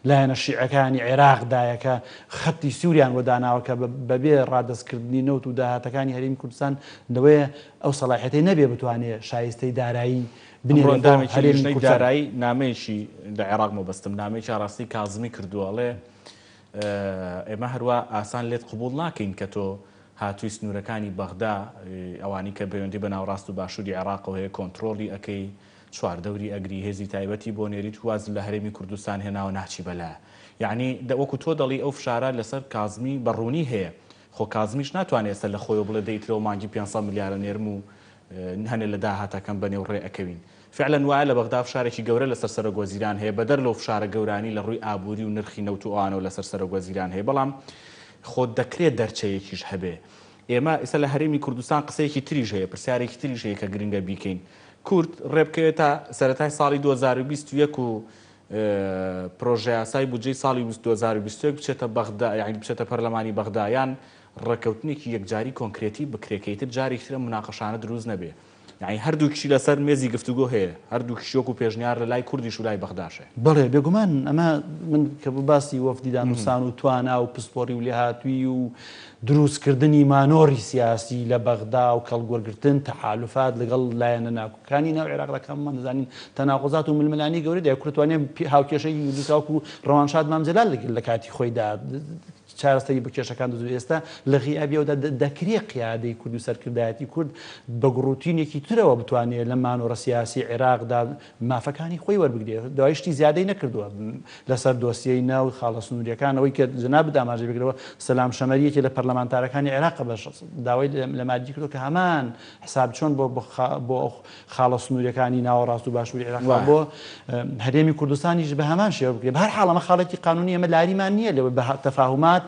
Speaker 4: لایەنە شیعەکانی عێراقدایە کە خەتی سووریان بۆ داناوە کە بەبێ ڕادەستکردنی نەوت و داهاتەکانی هەرێمی کوردستان لەوەیە ئەو سەڵاحیەتەی نەبێ بتوانێ شایستەی دارایی
Speaker 1: ئەمڕۆ
Speaker 4: بنێرێ بۆ
Speaker 1: ئەندامێکی
Speaker 4: هەرێمی
Speaker 1: لیژنەی
Speaker 4: کوردستان.
Speaker 1: دارایی نامەیەکی لە عێراق مەبەستم نامەیەکی ئاراستەی کازمی کردووە ئەڵێ ئێمە هەروا ئاسان لێت قبوڵ ناکەین کە تۆ هاتووی سنوورەکانی بەغدا ئەوانی کە پەیوەندی بە ناوەڕاست و باشووری عێراقەوە هەیە کۆنترۆڵی ئەکەی چواردەوری ئەگری هێزی تایبەتی بۆ نێریت وازت لە هەرێمی کوردستان هێناوە ناچی بەلایە یەعنی وەکو تۆ دەڵی ئەو فشارە لەسەر کازمی بە ڕوونی هەیە خۆ کازمیش ناتوانێ ئێستا لە خۆیەوە بڵێ دە ئیترەوە مانگی 500 ملیارە نێرم و هەنێ لە داهاتەکەم بە نێو ڕێ ئەکەوین فعلا وایە لە بەغدا فشارێکی گەورە لەسەر سەرۆک وەزیران هەیە بەدەر لەو فشارە گەورانی لە ڕووی ئابووری و نرخی نەوت و ئەوانەوە لەسەر سەرۆک وەزیران هەیە بەڵام خۆ دەکرێ دەرچەیەکیش هەبێ ئێمە ئیستا لە هەرێمی کوردستان قسەیەکی تریش هەیە پرسیارێکی تریش هەیە کە گرنگە بیکەین کورد ڕێبکەوێت تا سەرەتای ساڵی 2021 و پرۆژەیاسای بودجەی ساڵی 2021 بچێتە بەغدا یانی بچێتە پەرلەمانی بەغدا یان ڕێککەوتنێکی یەکجاری کۆنکرێتی بکرێ کە ئیتر جارێکی تر ئەم موناقەشانە دروست نەبێ یانی هەردووکیشی لەسەر مێزی گفتوگۆ هەیە هەردووکیشی وەکو پێشنیار لە لای کوردیش و لای بەغداش هەیە.
Speaker 4: بەڵێ بێگومان ئەمە من کە باسی وەفدی دانوستان و توانا و پسپۆڕی و لێهاتوویی و دروستکردنی مانۆڕی سیاسی لە بەغدا و کەڵکوەرگرتن، تەحالوفات، لەگەڵ لایەنە ناکۆکانی ناو عێراقدا کە هەموومان دەزانین تەناقوزات و ململانێی گەورەی دایە، کورد توانیان هاوکێشەی دروست وەکو ڕەوانشاد مام جەلال لە کاتی خۆیدا چارەسەری بۆ کێشەکان دروست ئێستا لە غیابی ئەودا دەکرێ قیادەی کورد و سەرکردایەتی کورد بە گوڕوتینێکی ترەوە بتوانێ لە مانۆڕە سیاسی عێراقدا مافەکانی خۆی وەربگرێ دوای شتی زیادەی نەکردووە لەسەر دۆسیەی ناو خاڵە سنووریەکان ئەوەی کە جەنابت ئاماژەی پێکردەوە سەلام شەمەری یەکێ لە پەرلەمانتارەکانی عێراقە بە داوای لە مالکی کردووە کە هەمان حساب چۆن بۆ بۆ ئەو خاڵە سنووریەکانی ناوەڕاست و باشووری عێراق بۆ هەرێمی کوردستانیش بە هەمان شێوە بکرێت بە هەر حاڵ ئەمە خاڵێکی قانونی ئەمە لاریمان نییە لەوەی بە تەفاهومات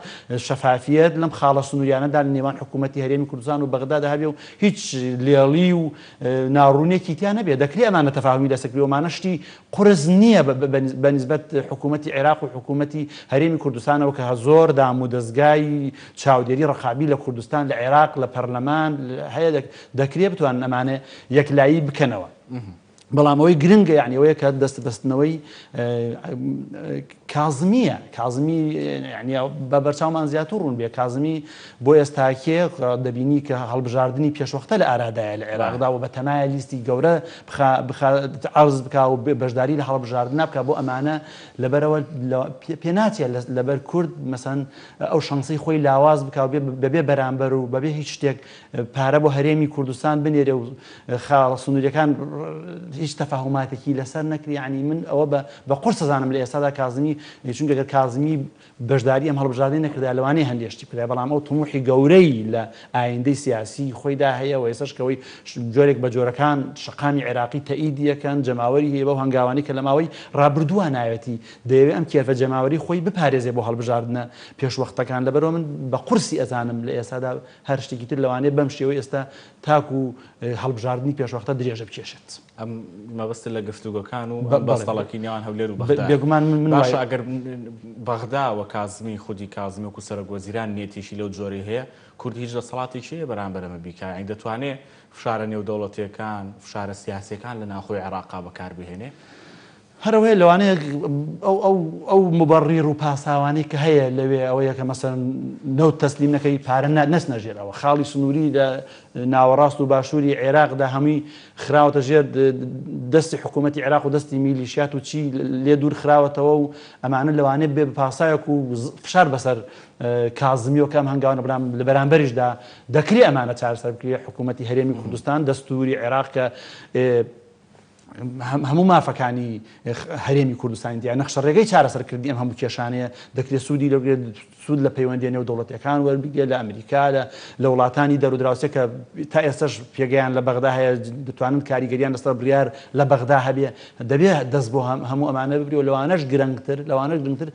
Speaker 4: شەفافیەت لەم خاڵە سنووریانەدا لە نێوان حکوومەتی هەرێمی کوردستان و بەغدادا هەبێ و هیچ لێڵی و ناڕوونیەکی تیا نەبێ دەکرێ ئەمانە تەفاهومی لەسەر کرێ ئەمانە شتی قورس نییە بە نیسبەت حکوومەتی عێراق و حکوومەتی هەرێمی کوردستانەوە کە زۆر دام و دەزگای چاودێری ڕقابی لە کوردستان لە عێراق لە پەرلەمان هەیە دەکرێ بتوانن ئەمانە یەکلایی بکەنەوە. بەڵام ئەوەی گرنگە یعنی ئەوەیە کە دەست بەستنەوەی کازمیە کازمی یعنی بە بەرچاومان زیاتر ڕوون بێ کازمی بۆ ئێستاکێ دەبینی کە هەڵبژاردنی پێشوەختە لە ئارادایە لە عێراقدا و بە تەمایە لیستی گەورە عرض بکا و بەشداری لە هەڵبژاردنە بکا بۆ ئەمانە لەبەرەوە پێ ناچێت لەبەر کورد مەسەن ئەو شانسی خۆی لاواز بکا و بەبێ بەرامبەر و بەبێ هیچ شتێک پارە بۆ هەرێمی کوردستان بنێرێ و خاڵە سنووریەکان هیچ تەفاهوماتێکی لەسەر نەکرێ یعنی من ئەوە بە بە قورس ئەزانم لە ئێستادا کازمی چونکە گەر کازمی بەشداری ئەم هەڵبژاردنەی نەکردایە لەوانەیە هەندێ شتی بکردایە بەڵام ئەو تموحی گەورەی لە ئایندەی سیاسی خۆیدا هەیە و ئێستاش کەوەی جۆرێک بە جۆرەکان شەقامی عێراقی تەئیدی ئەکەن جەماوەری هەیە بەو هەنگاوانەی کە لە ماوەی ڕابردووە ناوێتی دەیەوێ ئەم کێفە جەماوەری خۆی بپارێزێ بۆ هەڵبژاردنە پێشوەختەکان لەبەرئەوە من بە قورسی ئەزانم لە ئێستادا هەر شتێکی تر لەوانەیە بەم شێوەی ئێستا تاکو هەڵبژاردنی پێشوەختە درێژە بکێشێت.
Speaker 1: ئەم مەبەستت لە گفتوگۆکان و ئەم بەستەڵەکی نێوان هەولێر و بەغدایە.
Speaker 4: بێگومان من
Speaker 1: باشە ئەگەر بەغدا و کازمی خودی کازمی وەکو سەرۆک وەزیران نیەتیشی لەو جۆرەی هەیە، کورد هیچ دەسەڵاتێکی هەیە بەرامبەر ئەمە بیکا؟ یانی دەتوانێ فشارە نێودەوڵەتیەکان، فشارە سیاسیەکان لە ناوخۆی عێراقا بەکار بهێنێ؟
Speaker 4: هەر ئەوەیە لەوانەیە ئەو ئەو ئەو موبەڕیر و پاساوانەی کە هەیە لەوێ ئەوەیە کە مەسەلەن نەوت تەسلیم نەکەی پارە نەچنە ژێر ئەوە خاڵی سنووری لە ناوەڕاست و باشووری عێراقدا هەمووی خراوەتە ژێر دەستی حکوومەتی عێراق و دەستی میلیشیات و چی لێ دوور خراوەتەوە و ئەمانە لەوانەیە بێ پاساوێک و فشار بەسەر کازمیەوە کە ئەم هەنگاوانە بەڵام لە بەرامبەریشدا دەکرێ ئەمانە چارەسەر بکرێ حکوومەتی هەرێمی کوردستان دەستووری عێراق کە هەموو مافەکانی هەرێمی کوردستانی تیا نەخشە ڕێگەی چارەسەرکردنی ئەم هەموو کێشانەیە دەکرێت سوودی لەگرێت سوود لە پەیوەندیە نێودەوڵەتیەکان وەربگرێت لە ئەمریکا لە لە وڵاتانی دەرودراوسێ کە تا ئێستاش پێگەیان لە بەغدا هەیە دەتوانن کاریگەریان لەسەر بڕیار لە بەغدا هەبێ دەبێ دەست بۆ هەموو ئەمانە ببری و لەوانەش گرنگتر لەوانەش گرنگتر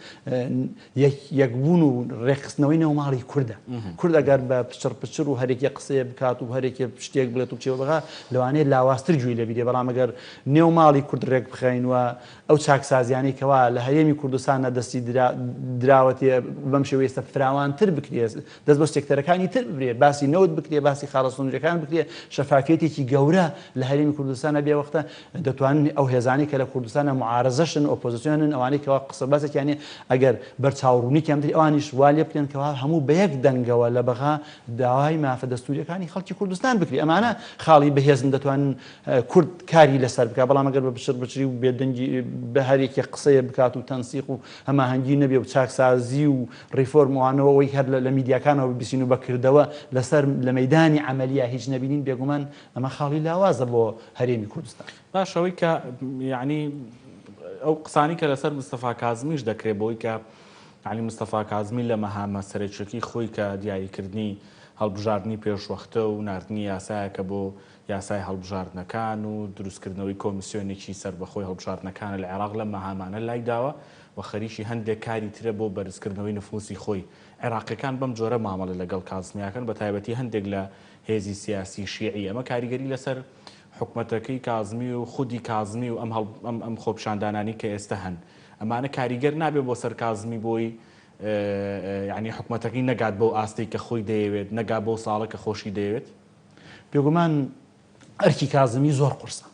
Speaker 4: یەکبوون و ڕێکخستنەوەی نێو ماڵی کوردە. کورد ئەگەر بە پچڕ پچڕ و هەرێکێ قسەیە بکات و هەرێکێ شتێک بڵێت و بچێ بەغا لەوانەیە لاوازتر گوێی لێ بگرێ، بەڵام ئەگەر نێو ماڵی کورد ڕێک بخەین و ئەو چاکسازیانەی کەوا لە هەرێمی کوردستاندا دەستی دراوەتێ بەم شێوەیە ئێستا فراوانتر بکرێ، دەست بۆ سێکتەرەکانی تر ببرێ، باسی نەوت بکرێ، باسی خاڵە سنوورییەکان بکرێ، شەفافیەتێکی گەورە لە هەرێمی کوردستانا بێ وەختە دەتوانن ئەو هێزانەی کە لە کوردستانا موعارەزەشن، ئۆپۆزسیۆنن، ئەوانەی کەوا قسە باسێکیان نیە، ئەگەر بەرچاوڕوونیکیان بدرێ ئەوانیش وا لێ بکرێن کەوا هەموو بە یەک دەنگەوە لە بەغا داوای مافە دەستوورییەکانی خەڵکی کوردستان بکرێ. ئەمانە خاڵی بەهێزن دەتوانن کورد کاری لەسەر بکات، بەڵام ئەگەر بە بچڕ بچڕی و بێدەنگی بە هەرێکێک قسەیە بکات و تەنسیق و هەماهەنگی نەبێ و چاکسازی و ڕیفۆرم وانەوە ئەوەی هەر لە میدیاکانەوە ببیسین و بە کردەوە لەسەر لە مەیدانی عەمەلیا هیچ نەبینین بێگومان ئەمە خاڵی لاوازە بۆ هەرێمی کوردستان.
Speaker 1: باشە ئەوەی کە یەعنی ئەو قسانی کە لەسەر مستەفا کازمیش دەکرێت بەوەی کە یەعنی مستەفا کازمی لە مەهامە سەرەکیەکەی خۆی کە دیاریکردنی هەڵبژاردنی پێشوەختە و ناردنی یاسایەکە بۆ یاسای هەڵبژاردنەکان و دروستکردنەوەی کۆمیسیۆنێکی سەربەخۆی هەڵبژاردنەکانە لە عێراق لەم مەهامانە لایداوە و خەریکی هەندێک کاری ترە بۆ بەرزکردنەوەی نفوزی خۆی. عێراقیەکان بەم جۆرە مامەڵە لەگەڵ کازمیاکەن بەتایبەتی هەندێک لە هێزی سیاسی شیعی ئەمە کاریگەری لەسەر حکومەتەکەی کازمی و خودی کازمی و ئەم ئەم خۆپیشاندانانی کە ئێستا هەن ئەمانە کاریگەر نابێ بۆ سەر کازمی بۆی یعنی حکومەتەکەی نەگات بەو ئاستەی کە خۆی دەیەوێت نەگا بەو ساڵە کە خۆشی دەیەوێت؟
Speaker 4: بێگومان ئەرکی کازمی زۆر قورسە.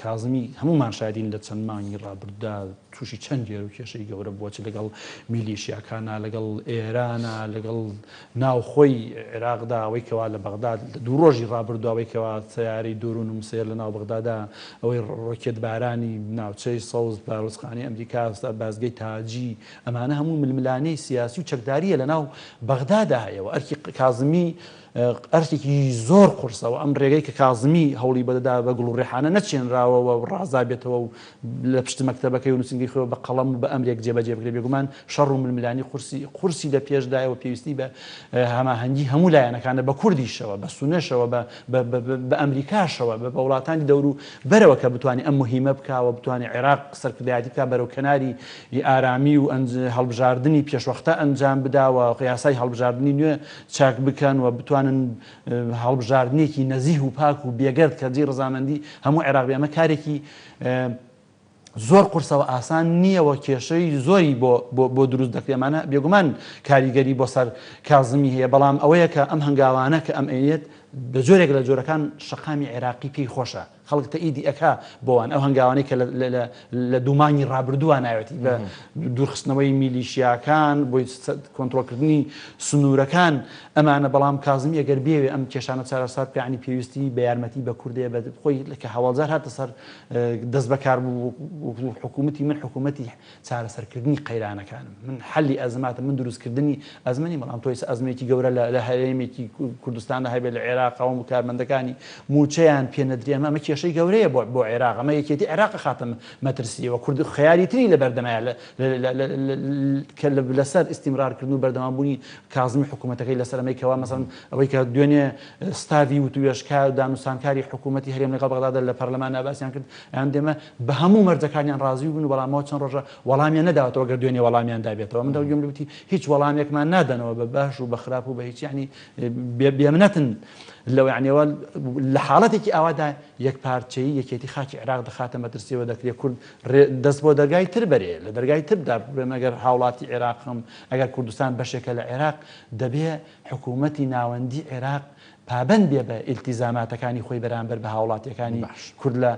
Speaker 4: کازمی هەموومان شایدین لە چەند مانگی ڕابردوودا تووشی چەند گێر و کێشەی گەورە بووە چ لەگەڵ میلیشیاکانە لەگەڵ ئێرانە لەگەڵ ناوخۆی عێراقدا ئەوەی کەوا لە بەغداد لە دوو ڕۆژی ڕابردوو ئەوەی کەوا سەیارەی دۆرون و مسەیەر لە ناو بەغدادا ئەوەی ڕۆکێت بارانی ناوچەی سەوز باڵوزخانەی ئەمریکا بازگەی تاجی ئەمانە هەموو ململانێی سیاسی و چەکدارییە لە ناو بەغدادا هەیە و ئەرکی کازمی ئەرکێکی زۆر قورسە و ئەم ڕێگەی کە کازمی هەوڵی بۆ دەدا بە گوڵ و ڕێحانە نەچێنراوە و ڕازابێتەوە و لە پشت مەکتەبەکەی و نووسینگەی خۆیەوە بە قەڵەم و بە ئەمرێک جێبەجێ بکرێت بێگومان شەڕ و ململانی قورسی قورسی لە پێشدایە و پێویستی بە هەماهەنگی هەموو لایەنەکانە بە کوردیشەوە بە سونەشەوە بە بە ئەمریکاشەوە بە وڵاتانی دەور و بەرەوە کە بتوانێت ئەم مهیمە بکا و بتوانێت عێراق سەرکردایەتی بکا بەرەو کەناری ئارامی و هەڵبژاردنی پێشوەختە ئەنجام بدا و یاسای هەڵبژاردنی نوێ چاک بکەن و بتوانن هەڵبژاردنێکی نەزیه و پاک و بێگەرد کە جێی ڕەزامەندی هەموو عێراق بێ ئەمە کارێکی زۆر قورسە و ئاسان نییە و کێشەی زۆری بۆ بۆ دروست دەکرێت ئەمانە بێگومان کاریگەری بۆ سەر کازمی هەیە بەڵام ئەوەیە کە ئەم هەنگاوانە کە ئەم ئەینێت بە جۆرێک لە جۆرەکان شەقامی عێراقی پێی خۆشە، خەڵک تەئیدی ئەکا بۆوان، ئەو هەنگاوانەی کە لە دوو مانگی ڕابردووا ناوێتی بە دوورخستنەوەی میلیشیاکان بۆی کۆنترۆڵکردنی سنوورەکان ئەمانە، بەڵام کازمی ئەگەر بیەوێ ئەم کێشانە چارەسەر بکا یانی پێویستی بە یارمەتی بە کوردەیە بە خۆی کە هەواڵجار هاتە سەر دەست بەکار بوو حکوومەتی من حکوومەتی چارەسەرکردنی قەیرانەکانم، من حەلی ئەزماتم، من دروستکردنی ئەزمە نیم، بەڵام تۆ ئێستا ئەزمەیەکی گەورە لە هەرێمێکی کوردستاندا هەبێت لە عێراق و کارمەندەکانی مووچەیان پێ نەدرێ، ئەمە کێشەی گەورەیە بۆ عێراق، ئەمە یەکێتی عێراق ئەخاتە مەترسییەوە، کورد خەیاری تری لە بەردەمایە کە لەسەر ئیستیمرارکردن و بەردەوامبوونی کازمی حکوومەتەکەی لەسەر ئەمەی کەوا مەسەلەن ئەوەی کە دوێنێ ستاڤی وتووێژکار و دانوستانکاری حکوومەتی هەرێم لەگەڵ بەغدادا لە پەرلەماندا باسیان کرد، ئەیان دێمە بە هەموو مەرجەکانیان ڕازی بوون، بەڵام ئەوە چەند ڕۆژە وەڵامیان نەداوەتەوە، گەر دوێنێ وەڵامیان دابێتەوە من گوێم لێ وتی هیچ وەڵامێکمان نادەنەوە بە باش و بە خراپ و بە هیچ یعنی بێمنەتن لەوە یعنی ئەوە لە حاڵەتێکی ئاوادا یەکپارچەیی یەکێتی خاکی عێراق دەخاتە مەترسیەوە، دەکرێت کورد دەست بۆ دەرگای تر بەرێ، لە دەرگای تردا بڵێم ئەگەر هاوڵاتی عێراقم، ئەگەر کوردستان بەشێکە لە عێراق، دەبێ حکوومەتی ناوەندی عێراق پابەند بێ بە ئیلتیزاماتەکانی خۆی بەرامبەر بە هاوڵاتیەکانی کورد لە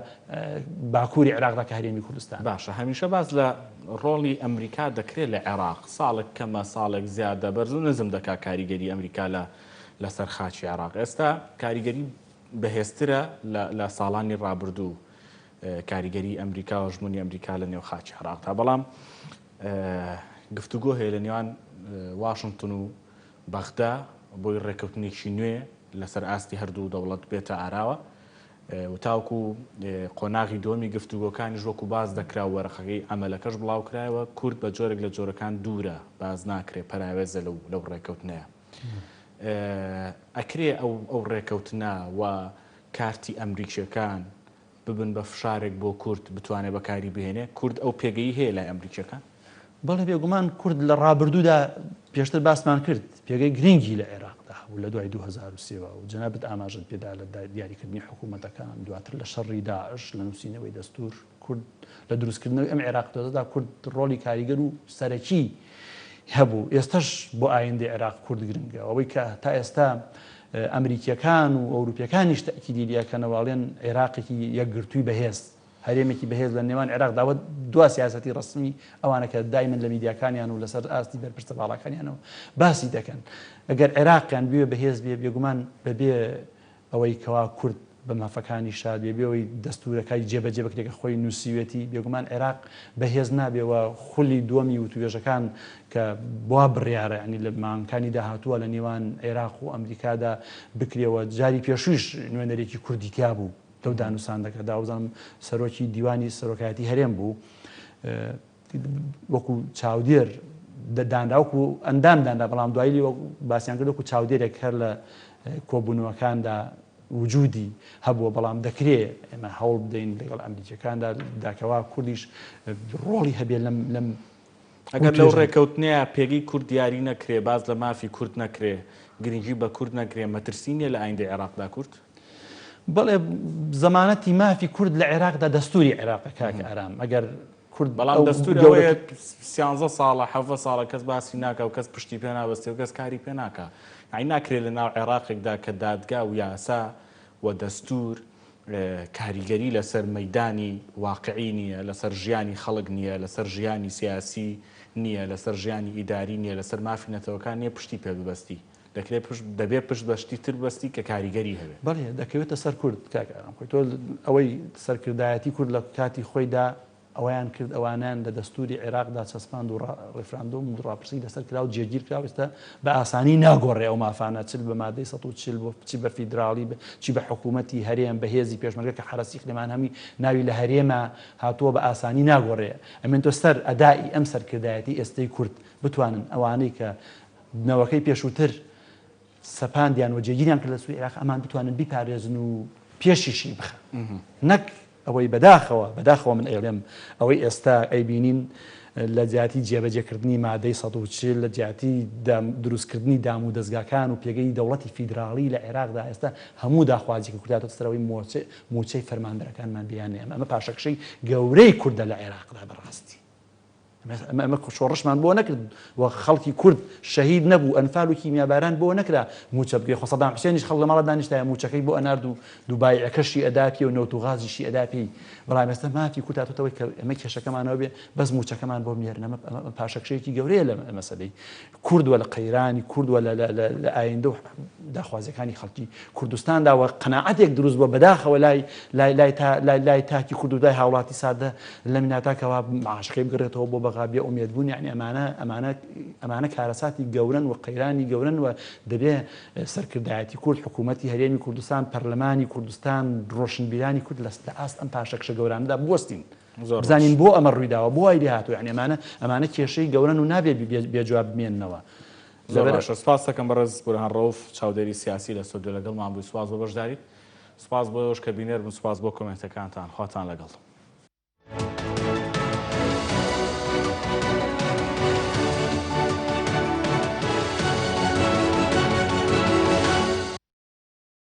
Speaker 4: باکووری عێراقدا کە هەرێمی کوردستانە.
Speaker 1: باشە هەمیشە باس لە ڕۆڵی ئەمریکا دەکرێت لە عێراق، ساڵێک کەمە ساڵێک زیادە بەرز و نزم دەکا کاریگەری ئەمریکا لە لەسەر خاکی عێراق ئێستا کاریگەری بەهێزترە لە ساڵانی ڕابردوو کاریگەری ئەمریکا و ژمونی ئەمریکا لە نێو خاکی عێراقدا بەڵام گفتوگۆ هەیە لە نێوان واشنتن و بەغدا بۆی ڕێککەوتنێکی نوێ لەسەر ئاستی هەردوو دەوڵەت بێتە ئاراوە و تاوەکو قۆناغی دووەمی گفتوگۆکانیش وەکو باس دەکرا و وەرەقەکەی ئەمەلەکەش بڵاوکرایەوە، کورد بە جۆرێک لە جۆرەکان دوورە، باس ناکرێ، پەراوێزە لەو لەو ڕێککەوتنەیە. ئەکرێ ئەو ئەو ڕێککەوتنە و کارتی ئەمریکییەکان ببن بە فشارێک بۆ کورد بتوانێ بەکاری بهێنێ؟ کورد ئەو پێگەی هەیە لای ئەمریکییەکان؟
Speaker 4: بەڵێ بێگومان کورد لە ڕابردوودا پێشتر باسمان کرد پێگەی گرنگی لە عێراقدا هەبوو لە دوای 2003 وە و جەنابت ئاماژەت پێدا لە دیاریکردنی حکوومەتەکان دواتر لە شەڕی داعش لە نووسینەوەی دەستوور کورد لە دروستکردنەوەی ئەم عێراق تۆزەدا کورد ڕۆڵی کاریگەر و سەرەکی هەبوو ئێستەش بۆ ئایندەی عێراق کورد گرنگە ئەوەی کە تا ئێستا ئەمریکیەکان و ئەوروپیەکانیش تەئکیدی لێکەنەوە ئەڵێن عێراقێکی یەکگرتووی بەهێز هەرێمێکی بەهێز لە نێوان عێراقدا ئەوە دوا سیاسەتی ڕەسمی ئەوانە کە دایمەن لە میدیاکانیان و لەسەر ئاستی بەرپرسە باڵاکانیانەوە باسی دەکەن ئەگەر عێراقیان بوێ بەهێز بێ بێگومان بەبێ ئەوەی کەوا کورد بە مافەکانی شاد بێ، بێ ئەوەی دەستوورەکەی جێبەجێ بکرێ کە خۆی نووسیوێتی، بێگومان عێراق بەهێز نابێ و خولی دووەمی وتووێژەکان کە وا بڕیارە یانی لە مانگەکانی داهاتووە لە نێوان عێراق و ئەمریکادا بکرێ و جاری پێشوویش نوێنەرێکی کوردی تیا بوو لەو دانوساندەکەدا وەبزانم سەرۆکی دیوانی سەرۆکایەتی هەرێم بوو. وەکو چاودێر دانرا وەکو ئەندام دانرا بەڵام دوایی باسیان کرد وەکو چاودێرێک هەر لە کۆبوونەوەکاندا وجودی هەبووە بەڵام دەکرێ ئێمە هەوڵ بدەین لەگەڵ ئەمریکیەکاندا داکەوا کوردیش ڕۆڵی هەبێ لەم لەم
Speaker 1: ئەگەر لەو ڕێکەوتنەیە پێگەی کورد دیاری نەکرێ باز لە مافی کورد نەکرێ گرنگی بە کورد نەکرێ مەترسی نییە لە ئایندەی عێراقدا کورد؟
Speaker 4: بەڵێ زەمانەتی مافی کورد لە عێراقدا دەستوری عێراقە کاک ئارام ئەگەر کورد
Speaker 1: بەڵام دەستور ئەوەیە سیانزە ساڵە حەڤە ساڵە کەس باسی ناکا و کەس پشتی پێ نابەستێ و کەس کاری پێ ناکا یانی ناکرێ لە ناو عێراقێکدا کە دادگا و یاسا و دەستور کاریگەری لەسەر مەدانی واقعی نییە لەسەر ژیانی خەڵک نییە لەسەر ژیانی سیاسی نییە لەسەر ژیانی ئیداری نییە لەسەر مافی نەتەوەکان نییە پشتی پێ ببەستی دەکرێت پشت دەبێت پشت بە شتی تر ببەستی کە کاریگەری هەبێت.
Speaker 4: بەڵێ دەکەوێتە سەر کورد کاک ئارام خۆی تۆ ئەوەی سەرکردایەتی کورد لە کاتی خۆیدا ئەوەیان کرد ئەوانیان لە دەستوری عێراقدا چەسپاند و ڕیفراندۆم و ڕاپرسی لەسەر کرا و جێگیر کرا و ئێستا بە ئاسانی ناگۆڕێ ئەو مافانە چ بە مادەی 140 بۆ چی بە فیدراڵی چی بە حکوومەتی هەرێم بە هێزی پێشمەرگە کە حەرەسی خلێمان هەمی ناوی لە هەرێمە هاتووە بە ئاسانی ناگۆڕێ ئەمێن تۆ سەر ئەدائی ئەم سەرکردایەتی ئێستەی کورد بتوانن ئەوانەی کە نەوەکەی پێشووتر سەپاندیان و جێگیریان کرد لە سوری عێراق ئەمان بتوانن بیپارێزن و پێشیشی بخەن نەک ئەوەی بەداخەوە بەداخەوە من ئەیڵێم ئەوەی ئێستا ئەیبینین لە جیاتی جێبەجێکردنی مادەی 140 لە جیاتی دروستکردنی دام و دەزگاکان و پێگەی دەوڵەتی فیدراڵی لە عێراقدا ئێستا هەموو داخوازیکی کورداتە سەرەوەی موچەی فەرمانبەرەکانمان بیانێ ئەمە پاشەکشەی گەورەی کوردە لە عێراقدا بەڕاستی. ئەمە شۆڕشمان بۆ نەکرد و خەڵکی کورد شەهید نەبوو، ئەنفال و کیمیاباران بۆ نەکرا مووچە بگرێ، خۆ سەدام حوسێنیش خەڵک لە ماڵە دانیشتایە مووچەکەی بۆ ئەنارد و دوبایعەکەشی ئەدا پێ و نەوت و غازیشی ئەدا پێی، بەڵام ئێستا مافی کورد هاتۆتەوەی کە ئێمە کێشەکەمانەوە بێ بەس مووچەکەمان بۆ بنێرن، ئەمە پاشەکشەیەکی گەورەیە لە مەسەلەی کورد و لە قەیرانی کورد و لە ئایندە و داخوازیەکانی خەڵکی کوردستاندا و قەناعەتێک دروست بووە بەداخەوە لای لای لای تا لای لای تاکی کورد و لای هاوڵاتی سادە لە مناتا کەوا معاشەکەی بگەڕێتەوە بۆ بەغا بێ ئومێد بوون یعنی ئەمانە ئەمانە ئەمانە کارەساتی گەورەن و قەیرانی گەورەن و دەبێ سەرکردایەتی کورد حکوومەتی هەرێمی کوردستان پەرلەمانی کوردستان ڕۆشنبیرانی کورد لە ئاست ئەم پاشەکشە گەورانەدا بوەستین.
Speaker 1: زۆر باش.
Speaker 4: بزانین بۆ ئەمە ڕوویداوە بۆ وای لێهاتووە یانی ئەمانە ئەمانە کێشەی گەورەن و نابێ بێ جواب بمێننەوە.
Speaker 1: زۆر باشە سپاس دەکەم بەڕێز بورهان ڕەوف چاودێری سیاسی لە ستۆدیۆ لەگەڵمان بووی سپاس بۆ بەشداریت سپاس بۆ ئێوەش کە بینەر بوون سپاس بۆ کۆمێنتەکانتان خواتان لەگەڵ.